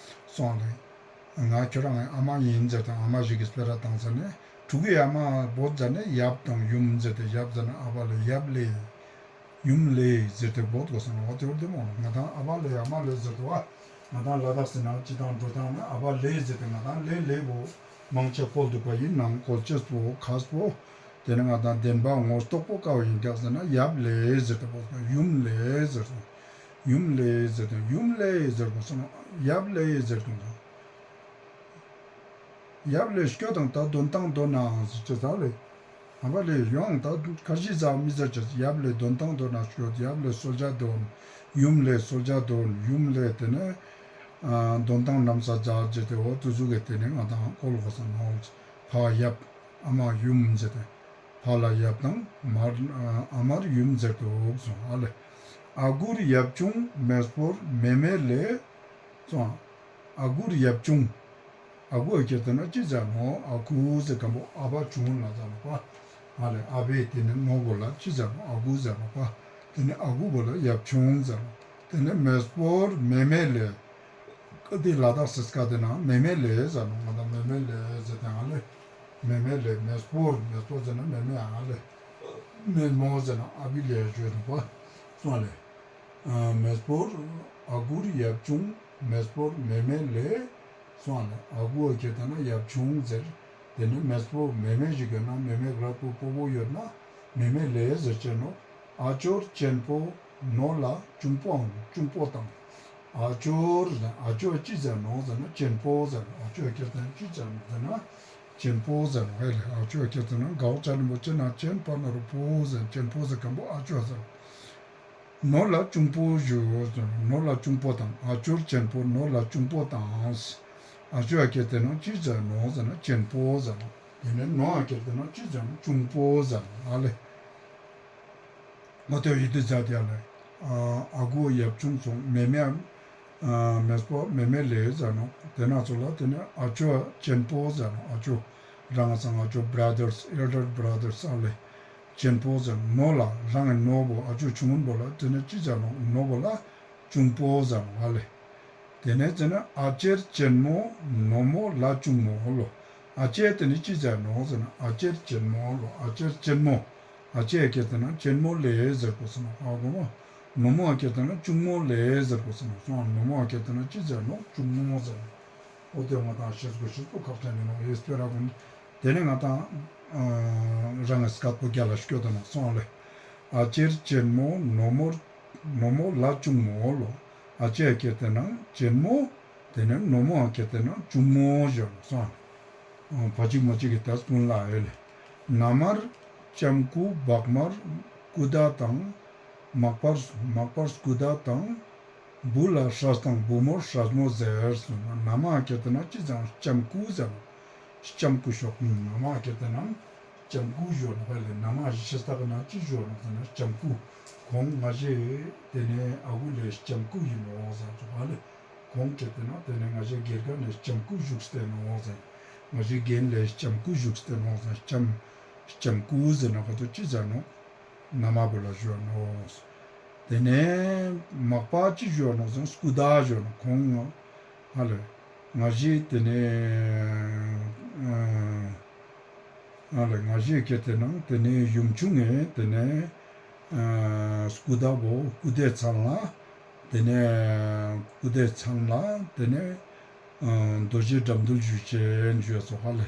སོང་ལེ། ང་ཁྱོད་རང་ངི་ཨ་མ་ཨིན་ཟེར་ཏེ་ཨ་མ་ཞིག་གི་སྤེ་ར་བཏང་ཙ་ནེ་ཕྲུ་གུའི་ཨ་མ་བོད་ཟེར་ནེ་ཡབ་དང་ཡུམ་ཟེར་ཏེ་ཡབ་ཟེར་ན་ཨ་བ་ལེ་ཡབ་ལེ། ཡུམ་ལེ་ཟེར་ཏེ་བོ་དགོས་སོང་ན་བ་ཏེ་བོ་ཏེ་མོ་ང་དང་ཨ་བ་ལེ་ཨ་མ་ལེ་ཟེར་ཏེ་བ། ང་དང་ལ་དྭགས་སི་ནང་སྤྱི་དང་འགྲོ་སྟངས་ནི་ཨ་བ་ལེ་ཟེར་ཏེ་ང་དང་ལེ་ལེ་བོ་མང་ཆེ་བཀོལ་འདུག་པ་ཡིན་ནང་བཀོལ་ཅེས་པོ་ཁས་པོ། ཏེ་ནེ་ང་དང་བདེན་པ་ངོ་རྟོགས་པོ་ཀ་བོ་ཡིན་ཀྱག་ཟེར་ན་ཡབ་ལེ་ཟེར་ཏེ་བོ་ཡུམ་ལེ་ཟེར་ཏེ་ཡུམ་ལེ་ཟེར་ཏེ་ཡུམ་ལེ་ཟེར་དགོས་སོང་ན་ཡབ་ལེ་ཟེར་དགོས་སོང་། ཡབ་ལེ་སྐྱོད་དང་ད་དོན་ཏང་དོ་ནའང་ཟེར་ཅེས་ལེ། ཨ་བ་ལེ་ཡོང་ད་ཁར་ཇི་ཟ་མི་ཟེར་ཅེས་ཡབ་ལེ་དོན་ཏང་དོ་ན་སྐྱོད་ཡབ་ལེ་གསོལ་ཇ་དོན། ཡུམ་ལེ་གསོལ་ཇ་དོན་ཡུམ་ལེ་ཏེ་ནེ་ཨ་དོན་ཏང་ནམ་ས་ཟ་ཅེས་ཏེ་འོ་ཏུ་ཟུག་གི་ཏེ་ནེ་ང་དང་བཀོལ་དགོས་སོང་ན་ཕ་ཡབ་ཨ་མ་ཡུམ་ཟེར་ཏེ་ཕ་ལ་ཡབ་དང་མར་ཨ་མར་ཡུམ་ཟེར་དུག་སོང་ཨ་ལེ། ཨ་གུར་ཡབ་ཆུང་མེས་པོར་མེ་མེ་ལེ་སོང་། ཨ་གུར་ཡབ་ཆུང་། ཨ་གུ་ཨ་ཁྱེར་ཏེ་ན་ཅི་ཟེར་ནོག་ཨ་གུ་ཟེར་ཁན་པོ་ཨ་བ་ཆུང་ལ་ཟེར་ནོག་པ། ཨ་ལེ་ཨ་བའི་ཏེ་ནེ་ནོ་བོ་ལ་ཅི་ཟེར་ནོག་ཨ་གུ་ཟེར་ནོག་པ། ཏེ་ནེ་ཨ་གུ་བོ་ལ་ཡབ་ཆུང་ཟེར་ནོག་ཏེ་ནེ་མེས་པོར་མེ་མེ་ལེ། ཀ་ཏེ་ལ་དྭགས་སི་སྐད་ཏེ་ན་མེ་མེ་ལེ་ཟེར་ནོག་ང་དང་མེ་མེ་ལེ་ཟེར་ཏེ་ཨ་ལེ། མེ་མེ་ལེ་མེས་པོར་མེས་པོ་ཟེར་ན་མེ་མེ་ཨ་ལེ། མེས་མོ་ཟེར་ན་ཨ་བི་ལེ་ཞུ་ནོག་པ། སོང་ཨ་ལེ། མེས་པོར་ཨ་གུར་ཡབ་ཆུང་མེས་པོར་མེ་མེ་ལེ། སོང་ཨ་ལེ་ཨ་གུ་ཨ་ཁྱེར་ཏེ་ན་ཡབ་ཆུང་ཟེར། ཏེ་ནེ་མེས་པོ་མེ་མེ་ཞིག་ཡོད་ན་མེ་མེ་ར་པོ་པོ་བོ་ཡོད་ན་མེ་མེ་ལེ་ཟེར་ཅེས་ནོག་ཨ་ཅོར་གཅེན་པོ་ནོ་ལ་གཅུང་པོའང་གཅུང་པོ་དང་། ཨ་ཅོར་ཟེར་ཨ་ཅོ་ཅི་ཟེར་ནོག་ཟེར་ན་གཅེན་པོ་ཟེར་ནོག་ཨ་ཅོ་ཁྱེར་ཏེ་ན་ཅི་ཟེར་ནོག་ཟེར་ན་གཅེན་པོ་ཟེར་ནོག་ཧེ་ལེ། ཨ་ཅོ་ཁྱེར་ཏེ་ན་གའོ་ཅ་ལིན་པོ་ཅེ་ན་གཅེན་པ་ན་རུ་པོ་ཟེར་གཅེན་པོ་ཟེར་ཁན་པོ་ཨ་ཅོ་ཟེར། ནོ་ལ་གཅུང་པོ་ཞུ་ཟེར་ནོ་ལ་གཅུང་པོ་དང་ཨ་ཅོར་གཅེན་པོ་ནོ་ལ་གཅུང་པོ་དང་། ཨ་ཅོ་ཨ་ཁྱེར་ཏེ་ན་ཅི་ཟེར་ནོག་ཟེར་ན་གཅེན་པོ་ཟེར་ནོག་ཏེ་ནེ་ནོ་ཨ་ཁྱེར་ཏེ་ན་ཅི་ཟེར་ནོག་གཅུང་པོ་ཟེར་ནོག་ཨ་ལེ། ང་ཏོ་ཡིད་དུ་མཛད་དེ་ཡ་ལེ། ཨ་གུ་ཡབ་ཆུང་སོང་མེ་མེ་ཨ་མེས་པོ་མེ་མེ་ལེ་ཟེར་ནོག་ཏེ་ན་ཚོ་ལ་ཏེ་ནེ་ཨ་ཅོ་གཅེན་པོ་ཟེར་ནོག་ཨ་ཅོ་རང་ང་ཚང་ཨ་ཅོ་བྲ་དར་སི་ཨེལ་ཌར་བྲ་དར་སི་ཨ་ལེ། གཅེན་པོ་ཟེར་ནོག་ནོ་ལ་རང་ངི་ནོ་བོ་ཨ་ཅོ་ཆུང་ངུན་པོ་ལ་ཏེ་ནེ་ཅི་ཟེར་ནོག་ནོ་བོ་ལ་གཅུང་པོ་ཟེར་ནོག་ཨ་ལེ། ཏེ་ནེ་ཟེར་ན་ཨ་ཅེར་གཅེན་མོ་ནོ་མོ་ལ་གཅུང་མོ་ལོ། ཨ་ཅེ་ཏེ་ནེ་ཅི་ཟེར་ནོག་ཟེར་ན་ཨ་ཅེར་གཅེན་མོ་ལོ་ཨ་ཅེར་གཅེན་མོ། ཨ་ཅེ་ཨ་ཁྱེར་ཏེ་ན་གཅེན་མོ་ལེ་ཟེར་དགོས་སོང་ནོག་ཨ་གོ་མོ། ནོ་མོ་ཨ་ཁྱེར་ཏེ་ན་གཅུང་མོ་ལེ་ཟེར་དགོས་སོང་ནོག་སོང་ནོ་མོ་ཨ་ཁྱེར་ཏེ་ན་ཅི་ཟེར་ནོག་གཅུང་མོ་ཟེར་ནོག་འོ་ཏེ་ང་དང་ཤེས་དགོས་ཤེས་པོ་ཁག་ཅན་ཡིན་ནོག་ཡེ་སྤེ་ར་གུན། ཏེ་ནེ་ང་དང་ཨ་རང་ངི་སྐད་པོ་རྒྱལ་ལ་སྐྱོད་དོ་ནོག་སོང་ལེ། ཨ་ཅེར་གཅེན་མོ་ནོ་མོ་ནོ་མོ་ལ་གཅུང་མོ་ལོ། ཨ་ཅེ་ཨ་ཁྱེར་ཏེ་ན་གཅེན་མོ། ཏེ་ནེ་ནོ་མོ་ཨ་ཁྱེར་ཏེ་ན་གཅུང་མོ་ཞུ་ནོག་སོང་། ཕ་གཅིག་མ་གཅིག་གི་ཏ་སྤུན་ལ་ཨེ་ལེ། ན་མར་ལྕམ་སྐུ་བག་མར་སྐུ་ཟླ་དང་། མག་པར་མག་པར་སྐུ་ཟླ་དང་། བུ་ལ་སྲས་དང་བུ་མོར་སྲས་མོ་ཟེར་སོང་ན་ན་མ་ཨ་ཁྱེར་ཏེ་ན་ཅི་ཟེར་ལྕམ་སྐུ་ཟེར་ནོག་ལྕམ་སྐུ་ཞོག་ན་མ་ཨ་ཁྱེར་ཏེ་ན་ལྕམ་སྐུ་ཞུ་ནོག་ཧེ་ལེ། ན་མ་ཞིག་ཤེས་ཏག་ན་ཅི་ཞུ་ནོག་ཟེར་ན་ལྕམ་སྐུ། ཁོང་ང་ཞེ་ཏེ་ནེ་ཨ་གུ་ལེ་ལྕམ་སྐུ་ཡིན་ནོག་ཟེར་ཙོགས་ཧ་ལེ། ཁོང་ཁྱེར་ཏེ་ན་ཏེ་ནེ་ང་ཞེ་དགེ་རྒན་ལེ་ལྕམ་སྐུ་བཞུགས་ཏེ་ནོག་ཟེར། ང་ཞེ་རྒན་ལེ་ལྕམ་སྐུ་བཞུགས་ཏེ་ནོག་ཟེར། ལྕམ་ལྕམ་སྐུ་ཟེར་ན་ག་ཏོ་ཅི་ཟེར་ནོག་ན་མ་བོ་ལ་ཞུ་ནོག་ཏེ་ནེ་མག་པ་ཅི་ཞུ་ནོག་ཟེར་ན་སྐུ་ཟླ་ཞུ་ནོག་ཁོང་ང་ཧ་ལེ། ང་ཞེ་ཏེ་ནེ་ཨ་ལེ་ང་ཞེ་ཁྱེར་ཏེ་ན་ཏེ་ནེ་ཡུམ་ཆུང་ངི་ཏེ་ནེ་ཨ་སྐུ་ཟླ་བོ་སྐུ་ཟླའི་མཚན་ལ་ཏེ་ནེ་སྐུ་ཟླའི་མཚན་ལ་ཏེ་ནེ་ཨ་རྡོ་རྗེ་འགྲམ་འདུལ་ཞུ་ཅེས་ཞུ་ཡ་ཙོགས་ཧ་ལེ།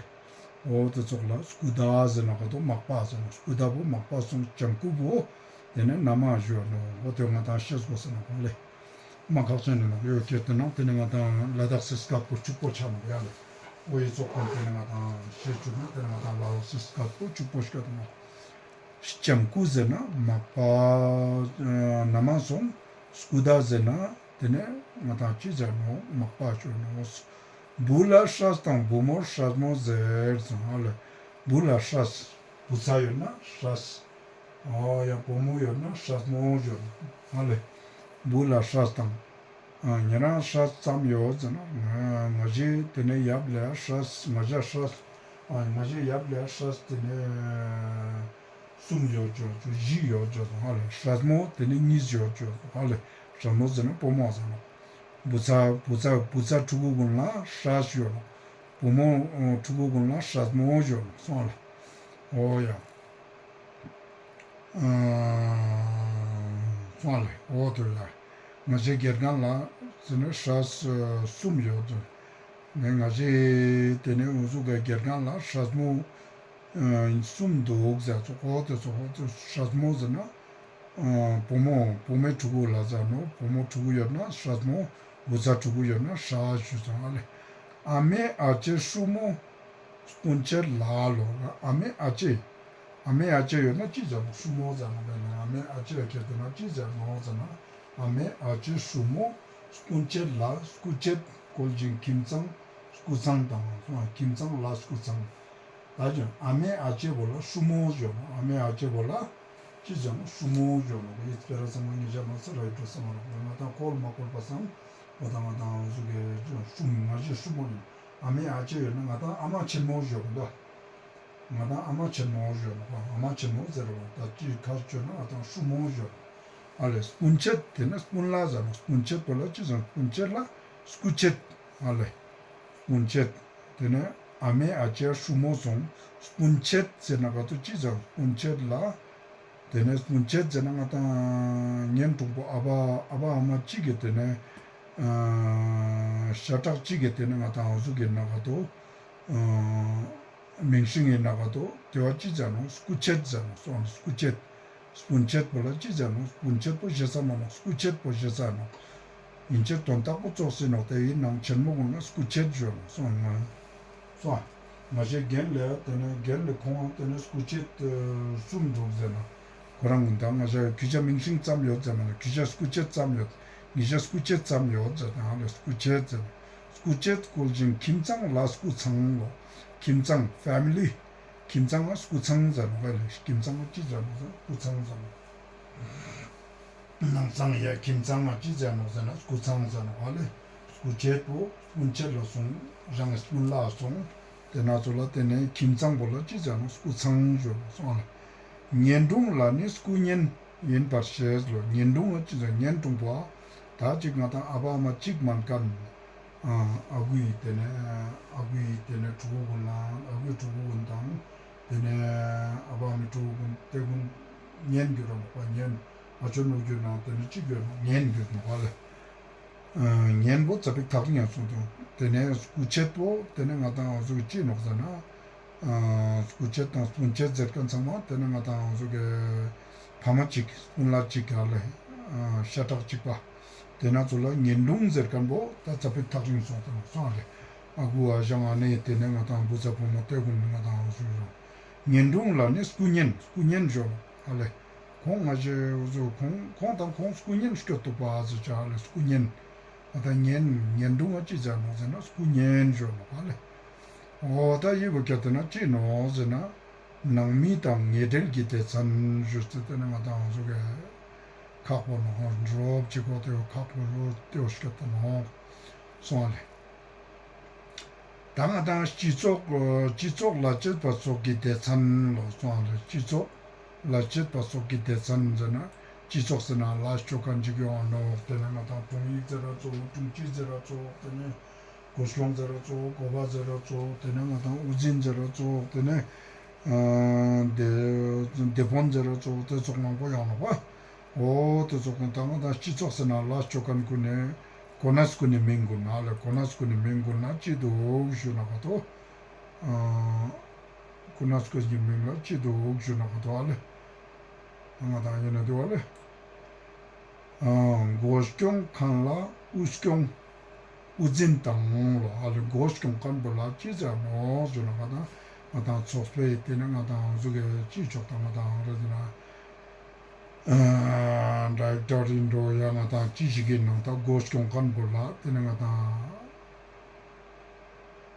འོ་ཏེ་ཙོགས་ལ་སྐུ་ཟླ་ཟེར་ན་ག་ཏོ་མག་པ་ཟེར་ནོག་སྐུ་ཟླ་བོ་མག་པ་སོང་ལྕམ་སྐུ་བོ་ཏེ་ནེ་ན་མ་ཞུ་ནོག་འོ་ཏེ་ང་དང་ཤེས་དགོས་ཟེར་ནོག་ཧ་ལེ། མ་ཁག་ཅན་ནི་ནོག་ཡོད་ཁྱེར་ཏེ་ན་ཏེ་ནེ་ང་དང་ལ་དྭགས་སི་སྐད་པོ་ཕྱུག་པོ་ཆ་ནོག་ཡ་ལེ། འོ་ཡི་ཙོགས་ཁོང་ཏེ་ནེ་ང་དང་ཤེས་བཅུག་ན་ཏེ་ནེ་ང་དང་ལ་དྭགས་སི་སྐད་པོ་ཕྱུག་པོ་ཤད་ནོག་ལྕམ་སྐུ་ཟེར་ན་མག་པ་ན་མ་སོང་སྐུ་ཟླ་ཟེར་ན་ཏེ་ནེ་ང་དང་ཅི་ཟེར་ནོག་མག་པ་ཞུ་ནོག་བུ་ལ་སྲས་དང་བུ་མོར་སྲས་མོ་ཟེར་སོང་ཧ་ལེ། བུ་ལ་སྲས་བུ་ཚ་ཡོད་ན་སྲས། འོ་ཡ་བུ་མོ་ཡོད་ན་སྲས་མོ་ཡོད་ཧ་ལེ། བུ་ལ་སྲས་དང་། ཨ་ཉེ་རང་སྲས་ཙམ་ཡོད་ཟེར་ན་ང་ང་ཞེ་ཏེ་ནེ་ཡབ་ལེ་སྲས་ང་ཞ་སྲས། ཨ་ང་ཞེ་ཡབ་ལེ་སྲས་ཏེ་ནེ་གསུམ་ཡོད་ཅོག་ཅོག་བཞི་ཡོད་ཅོག་ཧ་ལེ། སྲས་མོ་ཏེ་ནེ་གཉིས་ཡོད་ཅོག་ཧ་ལེ། སྲས་མོ་ཟེར་ན་བུ་མོ་ཟེར་ན། བུ་ཚ་བུ་ཚ་བུ་ཚ་ཕྲུ་གུ་གུན་ལ་སྲས་ཡོད་ནོག་བུ་མོ་ཕྲུ་གུ་གུན་ལ་སྲས་མོ་ཡོད་ནོག་སོང་ལེ། འོ་ཡ། ཨ། སོང་ལེ། འོ་དོ་ལ་ང་ཞའི་དགེ་རྒན་ལ་ཟེར་ན་སྲས་གསུམ་ཡོད་དོ། ནས་ང་ཞའི་དེ་ནས་འུ་ཟུག་གི་དགེ་རྒན་ལ་སྲས་མོ་གསུམ་འདུག་ཟེར་ཙོགས། འོ་དེ་ཙོགས་འོ་དེ་སྲས་མོ་ཟེར་ན་བུ་མོ་བུ་མོའི་ཕྲུ་གུ་ལ་ཟེར་ནོག། བུ་མོ་ཕྲུ་གུ་ཡོད་ན་སྲས་མོ། བུ་ཚ་ཕྲུ་གུ་ཡོད་ན་སྲས་ཞུ་ཙང་ཨ་ལེ། ཨ་མའི་ཨ་ཅེ་སྲུ་མོ་སྤུན་མཆེད་ལ་ལོ། ཨ་མའི་ཨ་ཅེ། ཨ་མའི་ཨ་ཅེ་ཡོད་ན་ཅི་ཟེར་ནོག། སྲུ་མོ་ཟེར་ནོག་པས་ན། ཨ་མའི་ཨ་ཅེ་ཡོད་ཁྱེད་དེ་ན་ཅི་ཟེར་ནོག་ཟེར་ན། ཨ་མའི་ཨ་ཅེ་སྲུ་མོ་སྤུན་མཆེད་ལ། སྐུ་མཆེད་བཀོལ་ཅིང་ཁྱིམ་ཚང་སྐུ་ཚང་དང་། ཁྱིམ་ཚང་ལ་སྐུ་ཚང་། ད་ཅི་ཨ་མའི་ཨ་ཅེ་བོ་ལ་སྲུ་མོ་ཞུ་ནོག། ཨ་མའི་ཨ་ཅེ་བོ་ལ་ཅི་ཟེར་ནོག། སྲུ་མོ་ཞུ་ནོག། ཡིད་སྤེ་ར་ཚང་མ་ཉེ་ཞ་མ་ས་ར་ཡིད་སྤྲོ་ས་མ་རོགས་ང་དང་བཀོལ་མ་བཀོལ་པ་སང་འོ་ད་ང་དང་འུ་ཟུག་གི་སྲུ་མོ་ང་ཞའི་སྲུ་མོ་ཡིན། ཨ་མའི་ཨ་ཅེ་ཡོད་ན་ང་དང་ཨ་མ་ཆེན་མོ་ཞུ་གི་འདུག། ང་དང་ཨ་མ་ཆེན་མོ་ཞུ་ནོག། ཨ་མ་ཆེན་མོ་ཟེར་བ་ད་ཅི་ཁ་ཅོ་ན་ང་དང་སྲུ་མོ་ཞུ་ནོག། ཨ་ལེ་སྤུན་མཆེད་དེ་ནས་སྤུན་ལ་ཟེར་ནོག། སྤུན་མཆེད་པོ་ལ་ཅི་ཟེར་ནོག། སྤུན་མཆེད་ལ་སྐུ་མཆེད། ཨ་ལེ་སྤུན་མཆེད། དེ་ནས་ཨ་མའི་ཨ་ཅེ་སྲུ་མོ་སོང་། སྤུན་མཆེད་ཟེར་ན་ག་ཏོ་ཅི་ཟེར་ནོག། སྤུན་མཆེད་ལ། དེ་ནས་སྤུན་མཆེད་ཟེར་ན་ང་དང་གཉེན་དྲུང་པོ་ཨ་ཕ་ཨ་ཕ་ཨ་མ་གཅིག་གི་དེ་ནས་ཨ་ཤ་ཁྲག་གཅིག་གི་དེ་ནས་ང་དང་འུ་ཟུག་གི་ན་ག་ཏོ་ཨ་མིང་སྲིང་ཡིན་ན་ག་ཏོ་དེ་བ་ཅི་ཟེར་ནོག། སྐུ་མཆེད་ཟེར་ནོག། སོང་སྐུ་མཆེད། སྤུན་མཆེད་པོ་ལ་ཅི་ཟེར་ནོག། སྤུན་མཆེད་པོ་ཞེ་ས་མ་ནོག། སྐུ་མཆེད་པོ་ཞེ་ས་ནོག། ཡིན་ཕྱིར་དོན་དག་པོ་ཙོགས་སེ་ནོག། དེ་ཡིན་ནང་ཆེན་མོ་ཀུན་ལ་སྐུ་མཆེད་ཞུ་ནོག། སོང་ང་སོང་། ང་ཞའི་རྒན་ལེ་དེ་ནས་རྒན་ལེ་ཁོང་དེ་ནས་སྐུ་མཆེད་གསུམ་འདུག་ཟེར་ན། ཁོ་རང་ད་ང་ཞའི་གུས་ཞབས་མིང་སྲིང་ཙམ་ཡོད་ཟེར་མ་ན། གུས་ཞབས་སྐུ་མཆེད་ཙམ་ཡོད། ངེད་ཞའི་སྐུ་མཆེད་ཙམ་ཡོད་ཟེར་ན་ཨ་ལེ་སྐུ་མཆེད་ཟེར་ན། སྐུ་མཆེད་བཀོལ་ཅིང་ཁྱིམ་ཚང་ལ་སྐུ་ཚང་ལོ། ཁྱིམ་ཚང་ཕེ་མི་ལི། ཁྱིམ་ཚང་ལ་སྐུ་ཚང་ཟེར་ནོག་ཨ་ལེ། ཁྱིམ་ཚང་ལ་ཅི་ཟེར་ནོག་ཟེར་ན་སྐུ་ཚང་ཟེར་ནོག། ནང་ཚང་ཡ་ཁྱིམ་ཚང་ལ་ཅི་ཟེར་ནོག་ཟེར་ན་སྐུ་ཚང་ཟེར་ནོག་ཨ་ལེ། སྐུ་མཆེད་པོ་སྤུན་མཆེད་ལ་སོང་། རང་སྤུན་ལ་སོང་། དེ་ན་ཚོ་ལ་དེ་ནས་ཁྱིམ་ཚང་པོ་ལ་ཅི་ཟེར་ནོག་སྐུ་ཚང་ཞུ་ནོག་སོང་ཨ་ལེ། གཉེན་དྲུང་ལ་ནི་སྐུ་གཉེན་ཡིན་པར་ཤེས་ལོ། གཉེན་དྲུང་ལ་ཅི་ཟེར་གཉེན་དྲུང་པོ་ཨ། ད་ཅིག་ང་དང་ཨ་ཕ་ཨ་མ་གཅིག་མན་ཁན། ཨ་ཨ་ཁུའི་དེ་ནས་ཨ་ཁུའི་དེ་ནས་ཕྲུ་གུ་ཀུན་ལ་ཨ་ཁུའི་ཕྲུ་གུ་ཀུན་དང་དེ་ནས་ཨ་ཕ་ཨ་མའི་ཕྲུ་གུ་ཀུན་དེ་ཀུན་གཉེན་གྱུར་ར་ནོག་པ། གཉེན་ཨ་ཅོ་ནོ་གྱུར་ན་དེ་ནས་ཅི་གྱུར་ནོག་གཉེན་གྱུར་ནོག་པ་ལེ། ཨ་གཉེན་པོ་ཙ་པིག་ཐག་རིང་ཡང་སོང་དུག། དེ་ནས་སྐུ་མཆེད་པོ་དེ་ནས་ང་དང་འོ་ཟུག་ཅི་ནོག་ཟེར་ན། ཨ་སྐུ་མཆེད་དང་སྤུན་མཆེད་ཟེར་ཁན་ཚང་མ་དེ་ནས་ང་དང་འོ་ཟུག་གི་ཕ་མ་གཅིག་སྤུན་ལ་གཅིག་ག་ལེ། ཨ་ཤ་ཁྲག་གཅིག་པ། དེ་ན་ཚོ་ལ་གཉེན་དྲུང་ཟེར་ཁན་པོ་ད་ཙ་པིག་ཐག་རིང་སོང་དུག་སོང་ཨ་ལེ། ཨ་ཁུ་ཨ་ཞང་ཨ་ནེ་དེ་ནས་ང་དང་བུ་ཚ་བུ་མོ་དེ་ཀུན་ནི་ང་དང་འོ་ཟུག་ཡོང་། གཉེན་དྲུང་ལ་ནི་སྐུ་གཉེན་སྐུ་གཉེན་ཞུ་ནོག་ཨ་ལེ། ཁོང་ང་ཞའི་འོ་ཟུག་ཁོང་ཁོང་དང་ཁོང་སྐུ་གཉེན་སྐྱོད་དུག་པ་ཟེར་ཅ་ཨ་ལེ་སྐུ་གཉེན། ཨ་ད་གཉེན་གཉེན་དྲུང་ང་ཅི་ཟེར་ནོག་ཟེར་ན་སྐུ་གཉེན་ཞུ་ནོག་ཨ་ལེ། འོ་ད་ཡི་བོ་སྐྱ་དེ་ན་ཅི་ནོག་ཟེར་ན། ནང་མི་དང་ཉེ་འབྲེལ་གྱི་སྡེ་ཚན་ཞུ་ཚེ་དེ་ནི་ང་དང་འོ་ཟུག་གི་ཁག་པོ་ནོག་འགྲོ་ཅི་ཁོ་དེ་ཁག་པོ་རོ་དེ་བོ་སྐྱ་དེ་ནོག་སོང་ཨ་ལེ། ད་ང་དང་སྤྱི་ཚོགས་སྤྱི་ཚོགས་ལ་བྱེད་པ་སོགས་ཀྱི་སྡེ་ཚན་ལོ་སོང་ལ་སྤྱི་ཚོགས་ལ་བྱེད་པ་སོགས་ཀྱི་སྡེ་ཚན་ཟེར་ན་སྤྱི་ཚོགས་ཟེར་ན་ལ་ཅོ་ཁན་ཅིག་ཡོང་ནོག། དེ་ནས་ང་དང་དྲུང་ཡིག་ཟེར་ར་ཙོགས་དྲུང་ཆེ་ཟེར་ར་ཙོགས་དེ་ནས་གོ་སྐྱོང་ཟེར་ར་ཙོགས་གོ་བ་ཟེར་ར་ཙོགས་དེ་ནས་ང་དང་དབུ་འཛིན་ཟེར་ར་ཙོགས་དེ་ནས་ཨ་དེ་དེ་དཔོན་ཟེར་ར་ཙོགས་དེ་ཙོགས་མང་པོ་ཡོང་ནོག་པ། འོ་དེ་ཙོགས་ཀུན་ད་ང་དང་སྤྱི་ཚོགས་ཟེར་ན་ལ་ཅོ་ཁན་ཀུན་ནི་གོ་གནས་ཀུན་ནི་མིང་ཀུན་ཨ་ལེ་གོ་གནས་ཀུན་ནི་མིང་ཀུན་ན་ཅི་དུག་ཞུ་ན་ག་ཏོ། ཨ་གོ་གནས་ཀུན་ནི་མིང་ལ་ཅི་དུག་ཞུ་ན་ག་ཏོ་ཨ་ལེ། ང་དང་ཡིན་ན་དུག་ཨ་ལེ། ཨ་འགོ་སྐྱོང་ཁན་ལ་དབུ་སྐྱོང་དབུ་འཛིན་དང་ལོ་ཨ་ལེ་འགོ་སྐྱོང་ཁན་པོ་ལ་ཅི་ཟེར་ནོག་ཞུ་ན་ང་དང་ང་དང་ཚོགས་པའི་དེ་ནས་ང་དང་འོ་ཟུག་གི་ཅི་ཆོག་དང་ང་དང་རེ་ཟེར་ན། ཨ་ཌའི་རེག་ཊར་ཡིན་འགྲོ་ཡ་ང་དང་ཅི་ཞིག་གི་ནང་ད་འགོ་སྐྱོང་ཁན་པོ་ལ་དེ་ནས་ང་དང་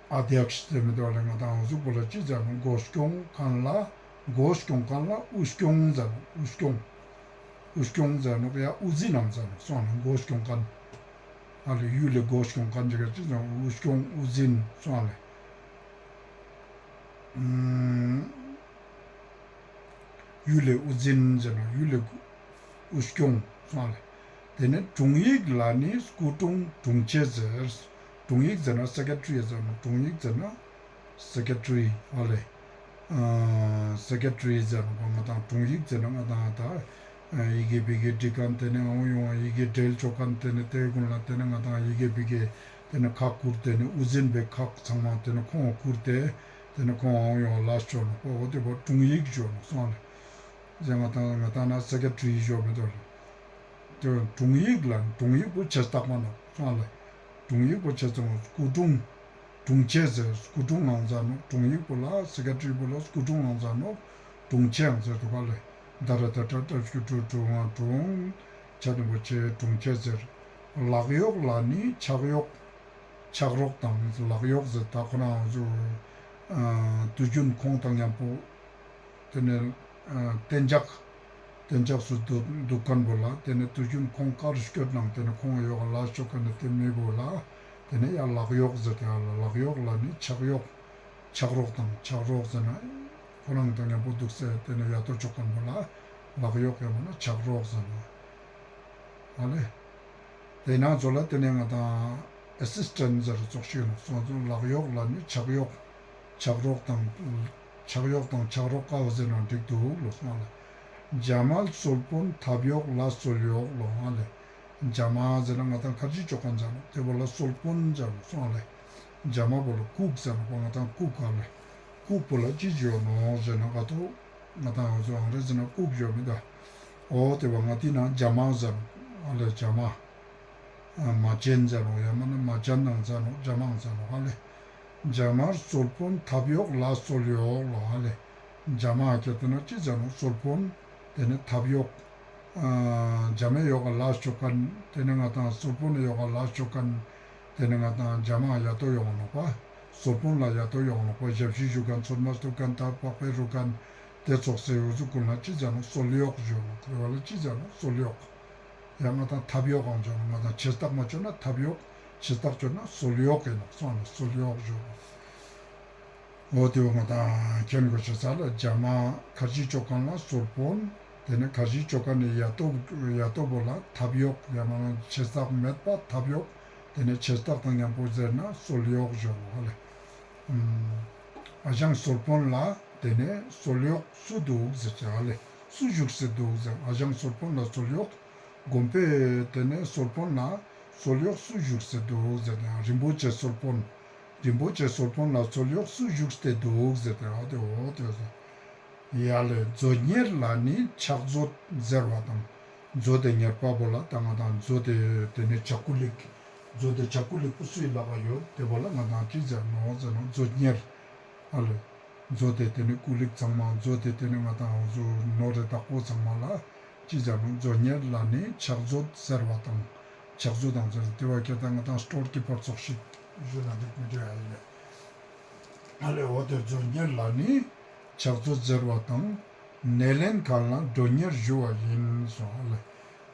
ཨ་དེ་ཡག་ཤི་ཟེར་མི་དུག་ལེ། ང་དང་འོ་ཟུག་པོ་ལ་ཅི་ཟེར་ནོག་འགོ་སྐྱོང་ཁན་ལ་འགོ་སྐྱོང་ཁན་ལ་དབུ་སྐྱོང་ཟེར་ནོག་དབུ་སྐྱོང་དབུ་སྐྱོང་ཟེར་ནོག་ཡ་དབུ་འཛིན་ནང་ཟེར་ནོག་སོང་ལེ་འགོ་སྐྱོང་ཁན་ཨ་ལེ་ཡུལ་ལེ་འགོ་སྐྱོང་ཁན་ཅིག་ག་ཅི་ཟེར་ནོག་དབུ་སྐྱོང་དབུ་འཛིན་སོང་ལེ། ཡུལ་ལེ་དབུ་འཛིན་ཟེར་ན་ཡུལ་ལེ་དབུ་སྐྱོང་སོང་ལེ། དེ་ནས་དྲུང་ཡིག་ལ་ནི་སྐུ་དྲུང་དྲུང་ཆེ་ཟེར། དྲུང་ཡིག་ཟེར་ན་སེ་ཀེ་ཊ་རི་ཟེར་ན་དྲུང་ཡིག་ཟེར་ན་སེ་ཀེ་ཊ་རི་ཨ་ལེ། སེ་ཀེ་ཊ་རི་ཟེར་ན་ང་དང་དྲུང་ཡིག་ཟེར་ན་ང་དང་ད་ ཡི་གེ་བི་གེ་འབྲི་ཁན་ཏེ་ནེ་ཨང་ཡོང་ཡི་གེ་འབྲེལ་ཅོ་ཁན་ཏེ་ནེ་ཏེ་གུན་ལ་ཏེ་ནེ་ང་དང་ཡི་གེ་བི་གེ་ཏེ་ནེ་ཁག་ཁུར་ཏེ་ནེ་དབུ་འཛིན་པའི་ཁག་ཚང་མ་ཏེ་ནེ་ཁོང་ཁུར་ཏེ་ཏེ་ནེ་ཁོང་ཨང་ཡོང་ལ་ཅོ་ནོག་པ། འོ་ཏེ་བོ་དྲུང་ཡིག་ཅོ་ནོག་སོང་ལེ། ཟེར་ང་དང་ང་དང་ན་སེ་ཀེ་ཊ་རི་ཅོ་མི་དུག་ལེ། ཏེ་དྲུང་ཡིག་ལ་དྲུང་ཡིག་པོ་ཆེ་རྟགས་མ་ནོག་སོང་ལེ། དྲུང་ཡིག་པོ་ཆེ་ཚང་སྐུ་དྲུང་དྲུང་ཆེ་ཟེར་སྐུ་དྲུང་ཨང་ཟེར་ནོག། དྲུང་ཡིག་པོ་ལ་སེ་ཀེ་ཊ་རི་པོ་ལ་སྐུ་དྲུང་ཨང་ཟེར་ནོག། དྲུང་ཆེ་ཨང་ཟེར་དུག་ག་ལེ། ད་ར་ཏ་ཏ་ཏ་སྐུ་དྲུང་དྲུང་ཨང་དྲུང་ཆེ་རིན་པོ་ཆེ་དྲུང་ཆེ་ཟེར། ལག་གཡོག་ལ་ནི་ཕྱག་གཡོག་ཕྱག་རོགས་དང་ལག་གཡོག་ཟེར་ད་ཁོ་རང་ཚོ་ཨ་དུས་རྒྱུན་ཁོང་དང་མཉམ་པོ་ཏེ་ནེ་ཨ་གཏན་འཇགས་གཏན་འཇགས་སུ་དུག་དུག་ཁན་བོ་ལ་ཏེ་ནེ་དུས་རྒྱུན་ཁོང་དཀར་སྐྱོད་ནང་ཏེ་ནེ་ཁོང་ཡོག་ལ་ཅོ་ཁན་ནི་ཏེ་མི་བོ་ལ་ཏེ་ནེ་ཡ་ལག་གཡོག་ཟེར་ཏེ་ཡ་ལ་ལག་གཡོག་ལ་ནི་ཕྱག་གཡོག་ཕྱག་རོགས་དང་ཕྱག་རོགས་ཟེར་ན་ཁོ་རང་དང་མཉམ་པོ་དུག་སེ་ཏེ་ནེ་ཡ་ཏོ་ཅོ་ཁན་བོ་ལ་ལག་གཡོག་ཡང་མེན་ན་ཕྱག་རོགས་ཟེར་ན་ཨ་ལེ། ཏེ་ན་ཚོ་ལ་ཏེ་ནེ་ང་དང་ཨེ་སིས་ཊེན་ཊ་ཟེར་ཙོགས་ཤིག་ཡོད་ནོག་སོང་ཙང་ལག་གཡོག་ལ་ནི་ཕྱག་གཡོག་ཕྱག་རོགས་དང་ཕྱག་གཡོག་དང་ཕྱག་རོགས་ཀ་བོ་ཟེར་ན་འགྲིག་དུག་ལོ་སོང་ལེ། ཇ་མ་གསོལ་དཔོན་ཐབ་གཡོག་ལ་གསོལ་གཡོག་ལོ་ཨ་ལེ། ཇ་མ་ཟེར་ན་ང་དང་ཁར་ཇི་ཅོ་ཁན་ཟེར་ནོག། ཏེ་བོ་ལ་གསོལ་དཔོན་ཟེར་ནོག་སོང་ལེ། ཇ་མ་བོ་ལ་ཀུག་ཟེར་ནོག་པ། ང་དང་ཀུག་ག་ལེ། ཀུག་པོ་ལ་ཅི་ཅོ་ནོག་ཟེར་ན་ག་ཏོ་ང་དང་ཨང་རེ་ཟི་ན་ཀུག་ཅོ་མི་དུག། འོ་ཏེ་བོ་ང་ཏི་ན་ཇ་མ་ཟེར་ནོག་ཨ་ལེ། ཇ་མ། མ་ཅན་ཟེར་ནོག་ཡང་མེན་ན་མ་ཅན་ནང་ཟེར་ནོག་ཇ་མ་ཟེར་ནོག་ཨ་ལེ། ཇ་མར་གསོལ་དཔོན་ཐབ་གཡོག་ལ་གསོལ་གཡོག་ལོ་ཨ་ལེ། ཇ་མ་ཁྱེར་ཏེ་ན་ཅི་ཟེར་ནོག་གསོལ་དཔོན་ཏེ་ནེ་ཐབ་གཡོག་ཨ་ཇ་མའི་ཡོག་ག་ལ་ཅོ་ཁན་ཏེ་ནེ་ང་དང་གསོལ་དཔོན་ནི་ཡོག་ག་ལ་ཅོ་ཁན་ཏེ་ནེ་ང་དང་ཇ་མ་ཡ་ཏོ་ཡོང་ནོག་པ། གསོལ་དཔོན་ལ་ཡ་ཏོ་ཡོང་ནོག་པ། ཞབས་ཕྱི་ཞུ་ཁན་ཚོད་མ་སྟུབ་ཁན་ཐབ་པགས་པའི་རུ་ཁན་ཏེ་ཙོགས་སེ་འུ་ཚོ་གུན་ལ་ཅི་ཟེར་ནོག་གསོལ་གཡོག་ཞུ་ནོག། ཏེ་བོ་ལ་ཅི་ཟེར་ནོག་གསོལ་གཡོག། ཡང་ང་དང་ཐབ་གཡོག་ཨང་ཅོ་ན་ང་དང་ཆེ་རྟགས་མ་ཅོ་ན་ཐབ་གཡོག། ཆེ་རྟགས་ཅོ་ན་གསོལ་གཡོག་ཨིན་ནོག་སོང་ལེ། གསོལ་གཡོག་ཞུ། འོ་ཏེ་བོ་ང་དང་ཁྱེན་གོ་ཤེས་ལ་ཇ་མ་ཁར་ཇི་ཅོ་ཁན་ལ་གསོལ་དཔོན། ཏེ་ནེ་ཁར་ཇི་ཅོ་ཁན་ནི་ཡ་ཏོ་ཡ་ཏོ་བོ་ལ་ཐབ་གཡོག་ཡང་མེན་ན་ཆེ་རྟགས་མེད་པ་ཐབ་གཡོག། ཏེ་ནེ་ཆེ་རྟགས་དང་མཉམ་པོ་ཟེར་ན་གསོལ་གཡོག་ཞུ་ནོག་ཨ་ལེ། ཨ་ཞང་གསོལ་དཔོན་ལ་ཏེ་ནེ་གསོལ་གཡོག་སུ་དུག་ཟེར་ཅེས་ཨ་ལེ། སུ་བཞུགས་སེ་དུག་ཟེར། ཨ་ཞང་གསོལ་དཔོན་ལ་གསོལ་གཡོག་དགོན་པའི་ཏེ་ནེ་གསོལ་དཔོན་ལ་གསོལ་གཡོག་སུ་བཞུགས་སེ་དུག་ཟེར་ན་རིན་པོ་ཆེ་གསོལ་དཔོན། རིན་པོ་ཆེ་གསོལ་དཔོན་ལ་གསོལ་གཡོག་སུ་བཞུགས་ཏེ་དུག་ཟེར་ཏེ་འོ་ཏེ་འོ་ཏེ་ཟེར། ཡ་ལེ་མཛོད་གཉེར་ལ་ནི་ཕྱག་མཛོད་ཟེར་བ་དང་། མཛོད་དེ་གཉེར་པ་བོ་ལ་ད་ང་དང་མཛོད་དེ་ཏེ་ནེ་ཆ་ཀུ་ལིག། མཛོད་དེ་ཆ་ཀུ་ལིག་པོ་སུའི་ལག་ག་ཡོད་ཏེ་བོ་ལ་ང་དང་ཅི་ཟེར་ནོག་ཟེར་ན་མཛོད་གཉེར། ཨ་ལེ། མཛོད་དེ་ཏེ་ནེ་ཀུ་ལིག་ཚང་མ་མཛོད་དེ་ཏེ་ནེ་ང་དང་འུ་ཚོ་ནོར་རེ་བདག་པོ་ཚང་མ་ལ་ཅི་ཟེར་ནོག་མཛོད་གཉེར་ལ་ནི་ཕྱག་མཛོད་ཟེར་བ་དང་། ཕྱག་མཛོད་དང་ཟེར་ཏེ་བོ་ཁྱེར་ཏེ་ན་ང་དང་སྟོར་གྱི་ཕར་ཚོགས་ཤིག་ཞུ་ན་འགྲིག་མི་འགྲིག་ཨ་ལེ། ཨ་ལེ་འོ་ཏེ་མཛོད་གཉེར་ལ་ནི་ཕྱག་མཛོད་ཟེར་བ་དང་། སྣེ་ལེན་མཁན་ལ་མགྲོན་གཉེར་ཞུ་བ་ཡིན་སོང་ཨ་ལེ།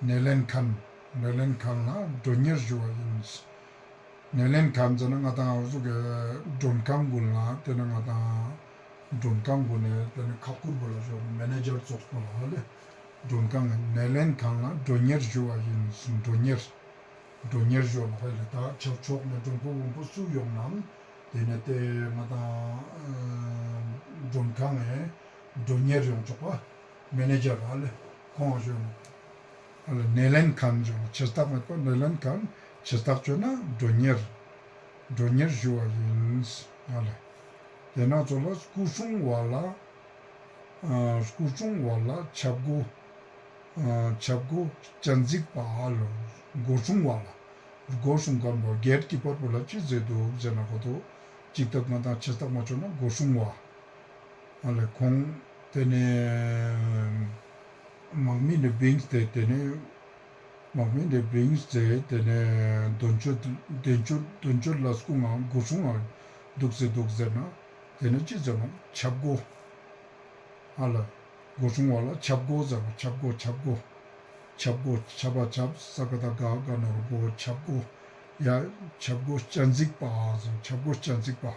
སྣེ་ལེན་མཁན། སྣེ་ལེན་མཁན་ལ་མགྲོན་གཉེར་ཞུ་བ་ཡིན། སྣེ་ལེན་མཁན་ཟེར་ན་ང་དང་འུ་ཚོ་གི་མགྲོན་ཁང་གུན་ལ་ཏེ་ནེ་ང་དང་མགྲོན་ཁང་གུན་ནེ་ཏེ་ནེ་ཁག་ཁུར་བོ་ལ་ཞུ་མེ་ནེ་ཇར་ཙོགས་པོ་ལ་ཨ་ལེ། མགྲོན་ཁང་སྣེ་ལེན་མཁན་ལ་མགྲོན་གཉེར་ཞུ་བ་ཡིན། མགྲོན་གཉེར། མགྲོན་གཉེར་ཞུ་བ་ལ་ཧ་ལེ་ད་ཕྱོགས་ཕྱོགས་ནེ་མགྲོན་པོ་དབང་པོ་སུ་ཡོང་ནའང་ཏེ་ནེ་ཏེ་ང་དང་མགྲོན་ཁང་ངི་མགྲོན་གཉེར་ཡོང་ཆོག་པ་མེ་ནེ་ཇར་ཧ་ལེ་ཁོང་ཞུ་ནོག་ཧ་ལེ། སྣེ་ལེན་མཁན་ཞུ་ནོག་ཆེ་རྟགས་མེད་པ་སྣེ་ལེན་མཁན་ཆེ་རྟགས་ཅོས་ན་མགྲོན་གཉེར། མགྲོན་གཉེར་ཞུ་བ་ཡིན་ཧ་ལེ། ཏེ་ན་ཚོ་ལ་སྐུ་སྲུང་བ་ལ་ཨ་སྐུ་སྲུང་བ་ལ་ཆབ་སྒོ། ཨ་ཆབ་སྒོ་སྤྱན་གཟིགས་པ་ལོ། སྒོ་སྲུང་བ་ལ། སྒོ་སྲུང་མཁན་པོ་གེཊ་ཀི་པར་པོ་ལ་ཅི་ཟེར་དུག་ཟེར་ན་གོ་ཏོ། ཅིག་ཏག་ང་དང་ཆེ་རྟགས་མ་ཅོས་ན་སྒོ་སྲུང་བ། ཨ་ལེ་ཁོང་ཏེ་ནེ་དམག་མི་ནེ་བིངས་ཏེ་ཏེ་ནེ་དམག་མི་ནེ་བིངས་ཏེ་ཏེ་ནེ་དོན་གཅོད་དོན་གཅོད་དོན་གཅོད་ལ་སྐུ་ངང་སྒོ་སྲུང་ང་དུག་སེ་དུག་ཟེར་ན་ཏེ་ནེ་ཅི་ཟེར་ནོག་ཆབ་སྒོ། ཨ་ལེ། སྒོ་སྲུང་བ་ལ་ཆབ་སྒོ་ཟེར་ནོག་ཆབ་སྒོ་ཆབ་སྒོ། ཆབ་སྒོ་ཆ་པ་ཆབ་ས་ཀ་བཏགས་སྒ་རྒ་ན་རོ་སྒོ་ཆབ་སྒོ། ཡ་ཆབ་སྒོ་སྤྱན་གཟིགས་པ་ཟེར་ཆབ་སྒོ་སྤྱན་གཟིགས་པ།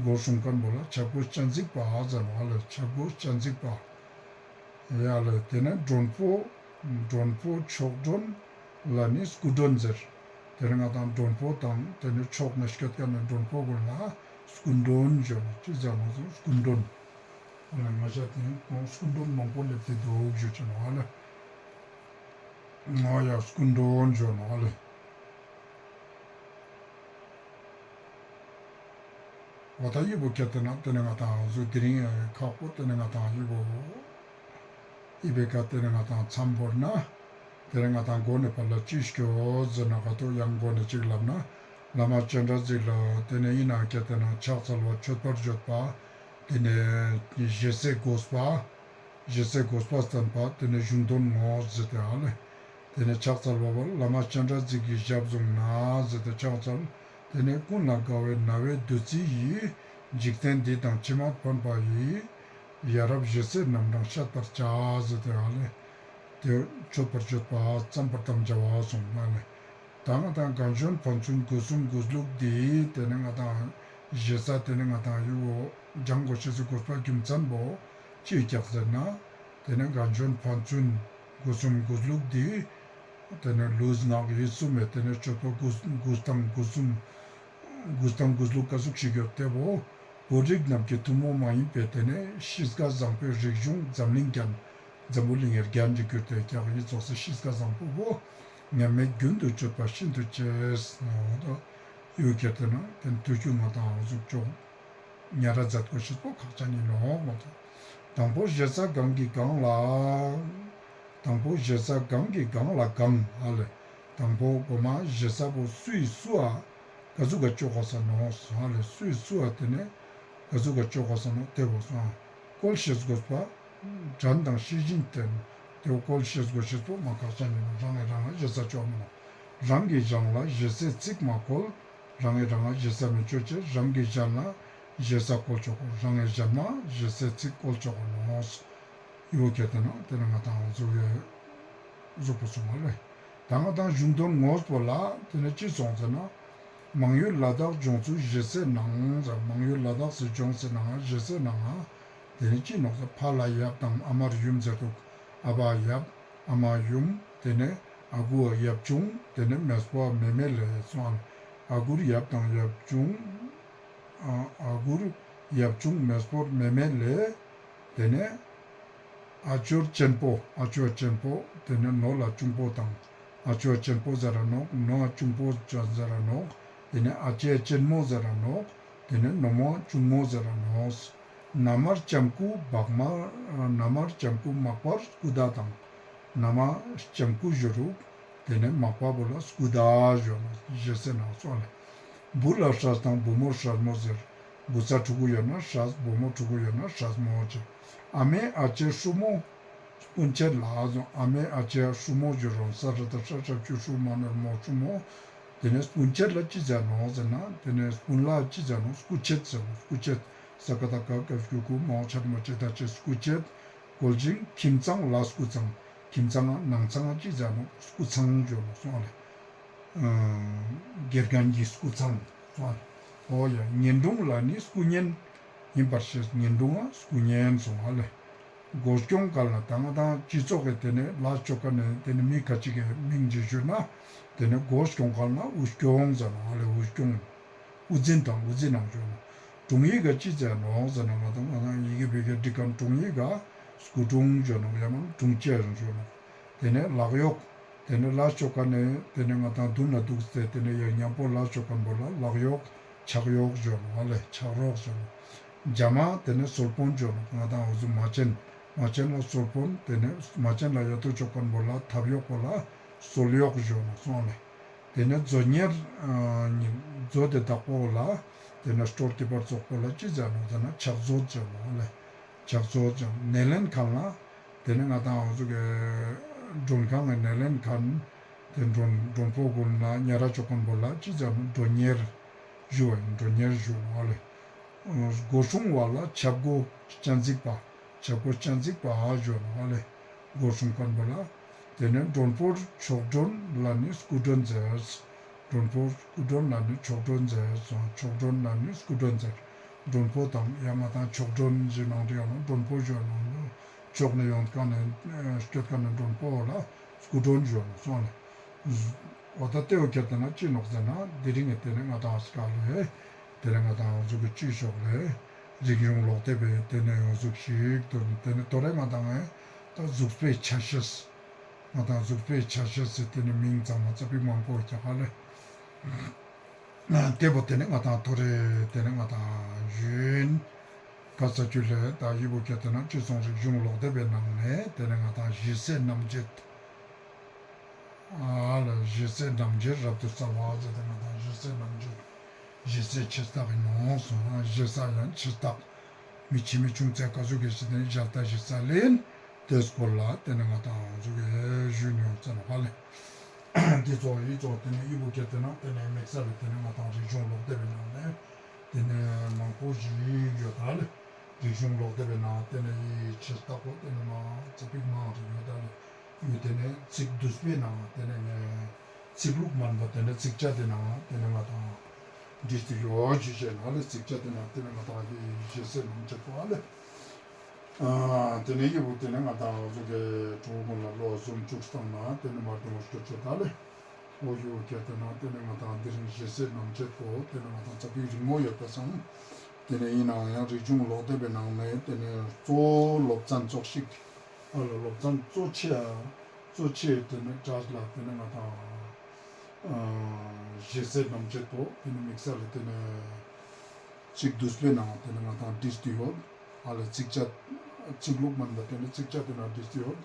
སྒོ་སྲུང་མཁན་པོ་ལ་ཆབ་སྒོ་སྤྱན་གཟིགས་པ་ཟེར་ནོག་ཨ་ལེ་ཆབ་སྒོ་སྤྱན་གཟིགས་པ། ཡ་ལེ་ཏེ་ནེ་མགྲོན་པོ་མགྲོན་པོ་ཕྱོགས་མགྲོན་ལ་ནི་སྐུ་མགྲོན་ཟེར། ཏེ་ནེ་ང་དང་མགྲོན་པོ་དང་ཏེ་ནེ་ཕྱོགས་ནེ་སྐྱོད་མཁན་ནི་མགྲོན་པོ་གུན་ལ་སྐུ་མགྲོན་ཞུ་ནོག་ཅི་ཟེར་ནོག་ཟེར་སྐུ་མགྲོན། ང་ཞ་ཏེ་ཁོང་སྐུ་མགྲོན་མང་པོ་སླེབས་ཏེ་དུག་ཞུ་ཅེས་ནོག་ཨ་ལེ། ང་ཡ་སྐུ་མགྲོན་ཞུ་ནོག་ལེ། འོ་ད་ཡི་བོ་ཁྱེར་ཏེ་ན་ཏེ་ནེ་ང་དང་འོ་ཟུག་དེ་རིང་ཁག་པོ་ཏེ་ནེ་ང་དང་ཡི་བོ་ཡི་བེ་ཀ་ཏེ་ནེ་ང་དང་མཚམས་བོར་ན་ཏེ་ནེ་ང་དང་མགོ་ནེ་ཕར་ལ་ཅི་སྐྱོད་ཟེར་ན་ག་ཏོ་ཡང་མགོ་ནེ་ཅིག་ལབ་ན་བླ་མ་སྤྱན་རས་གཟིགས་ལ་ཏེ་ནེ་ཡིན་ན་ཁྱེར་ཏེ་ན་ཕྱག་འཚལ་བ་མཆོད་པར་བརྗོད་པ་ཏེ་ནེ་ཞེ་སའི་དགོས་པ། ཞེ་སའི་དགོས་པ་བསྟན་པ་ཏེ་ནེ་གཞུང་དོན་ངོ་ཟེར་ཏེ་ཨ་ལེ། ཏེ་ནེ་ཕྱག་འཚལ་བ་བོ་བླ་མ་སྤྱན་རས་གཟིགས་ཀྱི་ཞབས་བཟུང་ན་ཟེར་ཏེ་ཕྱག་འཚལ། ཏེ་ནེ་ཀུན་ལ་དགའ་བའི་རྣ་བའི་བདུད་རྩི་ཡིས། འཇིག་རྟེན་འདི་དང་ཕྱི་མ་ཕན་པ་ཡི། ཡ་རབས་ཞེ་སའི་རྣམ་གྲངས་བཤད་པར་བྱ་ཟེར་ཏེ་ཨ་ལེ། ཏེ་མཆོད་པར་བརྗོད་པ་བརྩམ་པར་དམ་བཅའ་བ་སོང་ཨ་ལེ། ད་ང་དང་གངས་ལྗོངས་ཕན་ཚུན་སྒོ་གསུམ་སྒོ་ལུགས་འདི་ཏེ་ནེ་ང་དང་ཞེ་ས་ཏེ་ནེ་ང་དང་ཡུ་བོ་སྦྱང་དགོས་ཤེས་སི་དགོས་པ་རྒྱུ་མཚན་བོ་ཅི་ཀྱག་ཟེར་ན། ཏེ་ནེ་གངས་ལྗོངས་ཕན་ཚུན་སྒོ་གསུམ་སྒོ་ལུགས་འདི་ཏེ་ནེ་ལུས་ངག་ཡིད་གསུམ་མེད་ཏེ་ནེ་སྤྱོད་པ་སྒོ་སྒོ་སྟངས་སྒོ་གསུམ་སྒོ་སྟངས་སྒོ་ལུགས་ཀ་ཟུག་ཞིག་ཡོད་ཏེ་བོ་བོད་རིགས་རྣམས་ཀྱི་ཐུན་མོང་མ་ཡིན་པའི་ཏེ་ནེ་གཤིས་ཀ་བཟང་པོའི་རིག་གཞུང་འཛམ་གླིང་རྒྱན། འཛམ་བུ་གླིང་ངི་རྒྱན་གྱི་གྱུར་ཏེ་ཀྱག་ཡི་ཙོགས་སི་གཤིས་ཀ་བཟང་པོ་བོ་ཉམས་མེད་རྒྱུན་དུ་སྤྱོད་པ་ཤིན་ཏུ་གཅེས་ནོ། ཡུ་ཁྱེར་ཏེ་ན་ཏེ་ནེ་ཐུགས་རྒྱུད་ང་དང་འོ་ཟུག་ཅོག་ཉ་ར་མཛད་དགོས་ཤེས་པོ་ཁག་ཅན་ཡིན་ནོ་མོ། དང་པོ་ཞེ་ས་གང་གི་གང་ལ། དང་པོ་ཞེ་ས་གང་གི་གང་ལ་གང་ཨ་ལེ། དང་པོ་གོ་མ་ཞེ་ས་བོ་སུའི་སུའ་ག་ཟུག་ག་ཅོ་གོས་ས་ནོ་ཨ་ལེ། སུའི་སུའ་ཏེ་ནེ་ག་ཟུག་ག་ཅོ་གོས་ས་ནོ་ཏེ་བོ་སོང་བཀོལ་ཤེས་དགོས་པ། དྲན་དང་ཤེས་བཞིན་བསྟེན། ཏེ་བོ་བཀོལ་ཤེས་དགོས་ཤེས་པོ་མ་ཁག་ཅན་ཡིན་ནོ། རང་ངི་རང་ང་ཞེ་ས་ཅོ་མ་ནོ། རང་གིས་གཞན་ལ་ཞེ་སའི་ཚིག་མ་བཀོལ། རང་ངི་རང་ང་ཞེ་ས་མི་ཅོ་ཅེས། རང་གིས་གཞན་ལ་ཞེ་ས་བཀོལ་ཅོ་གོས། རང་ངི་གཞན་ལ་ཞེ་སའི་ཚིག་བཀོལ་ཅོ་གོས་ནོ། ཡུ་བོ་ཁྱེར་ཏེ་ན་ཏེ་ནེ་ང་དང་འོ་ཟུག་གི་ཟུག་པོ་སོང་བ་ལེ། ད་ང་དང་གཞུང་དོན་ངོས་པོ་ལ་ཏེ་ནེ་ཅི་སོང་ཟེར་ན། མང་ཡུལ་ལ་དྭགས་ལྗོངས་སུ་ཞེ་སའི་ནང་ཟེར། མང་ཡུལ་ལ་དྭགས་སི་ལྗོངས་སི་ནང་ང་ཞེ་སའི་ནང་ང་ཏེ་ནེ་ཅི་ནོག་ཟེར་ཕ་ལ་ཡབ་དང་ཨ་མར་ཡུམ་ཟེར་དུག་ཨ་བ་ཡབ་ཨ་མ་ཡུམ་ཏེ་ནེ་ཨ་ཁུ་ཡབ་ཆུང་ཏེ་ནེ་མེས་པོ་མེ་མེ་ལེ་སོང་ཨ་ལེ། ཨ་ཁུར་ཡབ་དང་ཡབ་ཆུང་ཨ་ཨ་ཁུར་ཡབ་ཆུང་མེས་པོར་མེ་མེ་ལེ། ཏེ་ནེ་ཨ་ཅོར་གཅེན་པོ་ཨ་ཅོ་གཅེན་པོ་ཏེ་ནེ་ནོ་ལ་གཅུང་པོ་དང་ཨ་ཅོ་གཅེན་པོ་ཟེར་ར་ནོག་ནོ་ཨ་གཅུང་པོ་ཟེར་ར་ནོག་ཏེ་ནེ་ཨ་ཅེ་གཅེན་མོ་ཟེར་ར་ནོག་ཏེ་ནེ་ནོ་མོ་གཅུང་མོ་ཟེར་ར་ནོག་ན་མར་ལྕམ་སྐུ་བག་མ་ན་མར་ལྕམ་སྐུ་མག་པར་སྐུ་ཟླ་དང་། ན་མ་ལྕམ་སྐུ་ཞུ་རུག་ཏེ་ནེ་མག་པ་བོ་ལ་སྐུ་ཟླ་ཞུ་ནོ། ཞེ་སའི་ནང་སོང་ཨ་ལེ། བུ་ལ་སྲས་དང་བུ་མོར་སྲས་མོ་ཟེར། བུ་ཚ་ཕྲུ་གུ་ཡོད་ན་སྲས། བུ་མོ་ཕྲུ་གུ་ཡོད་ན་སྲས་མོ་ཟེར། ཨ་མའི་ཨ་ཅེ་སྲུ་མོ་སྤུན་མཆེད་ལ་ཟེར། ཨ་མའི་ཨ་ཅེ་སྲུ་མོ་ཞུ་རུག་ས་ར་ཏ་སྲ་ཞབས་ཀྱུ་སྲུ་མ་ན་རོ་མོ་སྲུ་མོ། ཏེ་ནེ་སྤུན་མཆེད་ལ་ཅི་ཟེར་ནོག་ཟེར་ན་ཏེ་ནེ་སྤུན་ལ་ཅི་ཟེར་ནོག་སྐུ་མཆེད་ཟེར་ནོག་སྐུ་མཆེད། ས་ཀ་ཏ་ཀ་ཀ་ཞབས་ཀྱུ་སྐུ་མོ་ཆ་ཏ་མ་ཅེ་ཏ་ཅེ་སྐུ་མཆེད། བཀོལ་ཅིང་ཁྱིམ་ཚང་ལ་སྐུ་ཚང་། ཁྱིམ་ཚང་ང་ནང་ཚང་ང་ཅི་ཟེར་ནོག་སྐུ་ཚང་ཞུ་ནོག་སོང་ཨ་ལེ། ཨ་དགེ་རྒན་གྱི་སྐུ་ཚང་སོང་ཨ་ལེ། འོ་ཡ་གཉེན་དྲུང་ལ་ནི་སྐུ་གཉེན་ཡིན་པར་བཤད། གཉེན་དྲུང་ང་སྐུ་གཉེན་སོང་ཨ་ལེ། སྒོ་སྐྱོང་ཁན་ལ་ད་ང་དང་སྤྱི་ཚོགས་ཀྱི་ཏེ་ནེ་ལས་ཅོ་ཁན་ནི་ཏེ་ནེ་མི་ཁ་ཅིག་གི་མིང་ཅིག་ཞུས་ན་ཏེ་ནེ་སྒོ་སྐྱོང་ཁན་ལ་དབུ་སྐྱོང་ཟེར་ནོག་ཨ་ལེ། དབུ་སྐྱོང་། དབུ་འཛིན་དང་དབུ་འཛིན་ནང་ཞུ་ནོག་དྲུང་ཡིག་ག་ཅི་ཟེར་ནོག་ཟེར་ན་ང་དང་ང་དང་ཡི་གེ་བི་གེ་འབྲི་ཁན་དྲུང་ཡིག་ག་སྐུ་དྲུང་ཞུ་ནོག་ཡང་ན་དྲུང་ཆེ་ཞུ་ནོག་ཏེ་ནེ་ལག་གཡོག་ཏེ་ནེ་ལས་ཅོ་ཁན་ནི་ཏེ་ནེ་ང་དང་དུན་ལ་དུག་སྟེ་ཏེ་ནེ་ཡང་ཉམ་པོ་ལས་ཅོ་ཁན་བོ་ལ་ལག་གཡོག་ཕྱག་གཡོག་ཞུ་ནོག་ཨ་ལེ། ཕྱག་རོགས་ཞུ་ནོག་རྒྱ་མ་ཏེ་ནེ་གསོལ་དཔོན་ཞུ་ནོག་ང་དང་འོ་ཟུག་མ་བྱན་མ་བྱན་ལ་གསོལ་དཔོན། ཏེ་ནེ་མ་བྱན་ལ་ཡ་ཏོ་ཅོ་ཁན་བོ་ལ་ཐབ་གཡོག་པོ་ལ་གསོལ་གཡོག་ཞུ་ནོག་སོང་ཨ་ལེ། ཏེ་ནེ་མཛོད་གཉེར་ཨ་མཛོད་དེ་བདག་པོ་ལ་ཏེ་ནེ་སྟོར་གྱི་བར་ཙོགས་པོ་ལ་ཅི་ཟེར་ནོག་ཟེར་ན་ཕྱག་མཛོད་ཟེར་ནོག་ཨ་ལེ། ཕྱག་མཛོད་ཟེར་ནོག་སྣེ་ལེན་ཁན་ལ་ཏེ་ནེ་ང་དང་འོ་ཟུག་གི་མགྲོན་ཁང་གི་སྣེ་ལེན་ཁན་ཏེ་མགྲོན་མགྲོན་པོ་གུན་ལ་ཉ་ར་ཅོ་ཁན་བོ་ལ་ཅི་ཟེར་ནོག་མགྲོན་གཉེར་ཞུ་བ་ཡིན། མགྲོན་གཉེར་ཞུ་ནོག་ཨ་ལེ། སྒོ་སྲུང་བ་ལ་ཆབ་སྒོ་སྤྱན་གཟིགས་པ། ཆབ་སྒོ་སྤྱན་གཟིགས་པ་ཞུ་ནོག་ཨ་ལེ། སྒོ་སྲུང་ཁན་བོ་ལ། ཏེ་ནེ་མགྲོན་པོར་མཆོག་མགྲོན་ལ་ནི་སྐུ་མགྲོན་ཟེར། མགྲོན་པོར་སྐུ་མགྲོན་ལ་ནི་མཆོག་མགྲོན་ཟེར་སོང་། མཆོག་མགྲོན་ལ་ནི་སྐུ་མགྲོན་ཟེར། མགྲོན་པོ་དང་ཡང་ང་དང་མཆོག་མགྲོན་ཞུ་ནང་དེ་ཡང་ན་མགྲོན་པོ་ཞུ་ནོག་མཆོག་ནེ་ཡོང་ཁན་ནི་སྐྱོད་ཁན་ནི་མགྲོན་པོ་ལ་སྐུ་མགྲོན་ཞུ་ནོག་སོང་ཨ་ལེ། འོ་ད་ཏེ་བོ་ཁྱེར་ཏེ་ན་ཅི་ནོག་ཟེར་ན་དེ་རིང་ངི་ཏེ་ནེ་ང་དང་སྐལ་ལེ། ཏེ་ནེ་ང་དང་འོ་ཟུག་གི་ཅི་ཤོག་ལེ། རིག་གཞུང་ལོག་དེབ་བི་ཏེ་ནེ་འོ་ཟུག་ཞིག་ཏུ་ཏེ་ནེ་ཏོ་རེ་ང་དང་ངི་ད་གཟུགས་པོའི་ཆ་ཤས་ ང་དང་གཟུགས་པོའི་ཆ་ཤས་སི་ཏེ་ནེ་མིང་ཙམ་མ་ཙ་པིག་མང་པོ་ཀྱག་ལེ། ཏེ་བོ་ཏེ་ནེ་ང་དང་ཐོ་རེ་ཏེ་ནེ་ང་དང་ཞུན་ག་ས་ཅུ་ལེ། ད་འི་བོ་ཀ་ཏེ་ན་ཅི་སོང་རིག་གཞུང་ཀློག་དེབ་བི་ནང་ནེ་ཏེ་ནེ་ང་དང་ཞི་རྩའི་རྣམ་འབྱེད། ཨ་ལ་ཞི་རྩའི་རྣམ་འབྱེད་རབ་ཏུ་གསལ་བ་ཟེར་ཏེ་ང་དང་ཞི་རྩའི་རྣམ་འབྱེད། ཞི་རྩའི་ཆེ་རྟགས་ཨིན་ནོག་སོང་ཞི་རྩ་ཡང་ཆེ་རྟགས། མི་ཆེ་མི་ཆུང་ཚད་ག་ཟུག་གི་ཞིག་ཏེ་ནེ་ཞལ་ཏ་ཞི་རྩ་ལེན། ཏེ་སྐོར་ལ་ཏེ་ནེ་ང་དང་ཟུག་གི་ཞུ་ནི་ཡོང་ཙ་ན་ཧ་ལེ། ཏེ་ཙོགས་འི་ཙོགས་ཏེ་ནེ་འི་བོ་ཀ་ཏེ་ན་ཏེ་ནེ་དམིགས་བསལ་ལ་ཏེ་ནེ་ང་དང་རིག་གཞུང་ཀློག་དེབ་བི་ནང་ནེ་ཏེ་ནེ་མང་པོ་ཞིག་ཡོད་ད་ལེ། རིག་གཞུང་ཀློག་དེབ་བི་ནང་ཏེ་ནེ་འི་ཆེ་རྟགས་པོ་ཏེ་ནེ་མ་ཙ་པིག་མང་རིག་ཡོད་ད་ལེ། ཡོད་ཏེ་ནེ་ཚིག་བསྡུས་པའི་ནང་ཏེ་ནེ་ཚིག་ལྷུག་མན་པ་ཏེ་ནེ་ཚིགས་བཅད་དེ་ནང་ཏེ་ནེ་ང་དང་བྲིས་ཏེ་ཡོད་ཞུ་ཅེས་ན་ལེ། ཚིགས་བཅད་དེ་ནང་ཏེ་ནེ་ང་དང་ཞི་རྩའི་རྣམ་འབྱེད་པོ་ཨ་ལེ། ཨ་ཏེ་ནེ་འི་བོ་ཏེ་ནེ་ང་དང་ཟུག་གི་གྲོགས་པོ་ཀུན་ལ་བློ་ཟུམ་བཅུག་སྟངས་ན་ཏེ་ནེ་མ་དུང་བ་སྐྱོར་ཆོད་ད་ལེ། འོ་ཡོད་ཀ་ཏེ་ན་ཏེ་ནེ་ང་དང་འདི་རིང་ཞི་རྩའི་རྣམ་འབྱེད་པོ་ཏེ་ནེ་ང་དང་ཙ་པིག་རིང་མོ་ཡོད་པ་སང་། ཏེ་ནེ་ཨིན་ནའང་ཡང་རིག་གཞུང་ཀློག་དེབ་བི་ནང་ནེ་ཏེ་ནེ་གཙོ་བོ་སློབ་ཚན་ཙོགས་ཤིག་ཨ་ལ་སློབ་ཚན་གཙོ་ཆེ་ཨ་གཙོ་ཆེ་ཏེ་ནེ་གྲས་ལ་ཏེ་ནེ་ང་དང་ཞི་རྩའི་རྣམ་འབྱེད་པོ་ཏེ་ནེ་དམིགས་བསལ་ལ་ཏེ་ནེ་ཚིག་བསྡུས་པའི་ནང་ཏེ་ནེ་ང་དང་བྲིས་ཏེ་ཡོད། ཨ་ལ་ཚིགས་བཅད་ཚིག་ལྷུག་མན་པ་ཏེ་ནེ་ཚིགས་བཅད་ཏེ་ནེ་བྲིས་ཏེ་ཡོད།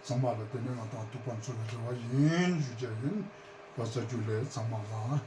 ཚང་མ་ལ་ཏེ་ནེ་ང་དང་ཐུགས་ཕན་གསོས་པའི་རེ་བ་ཨིན་ཞུ་ཅེས་ཨིན། བཀའ་དྲིན་ཆེ་ལེ་ཚང་མ་ལ།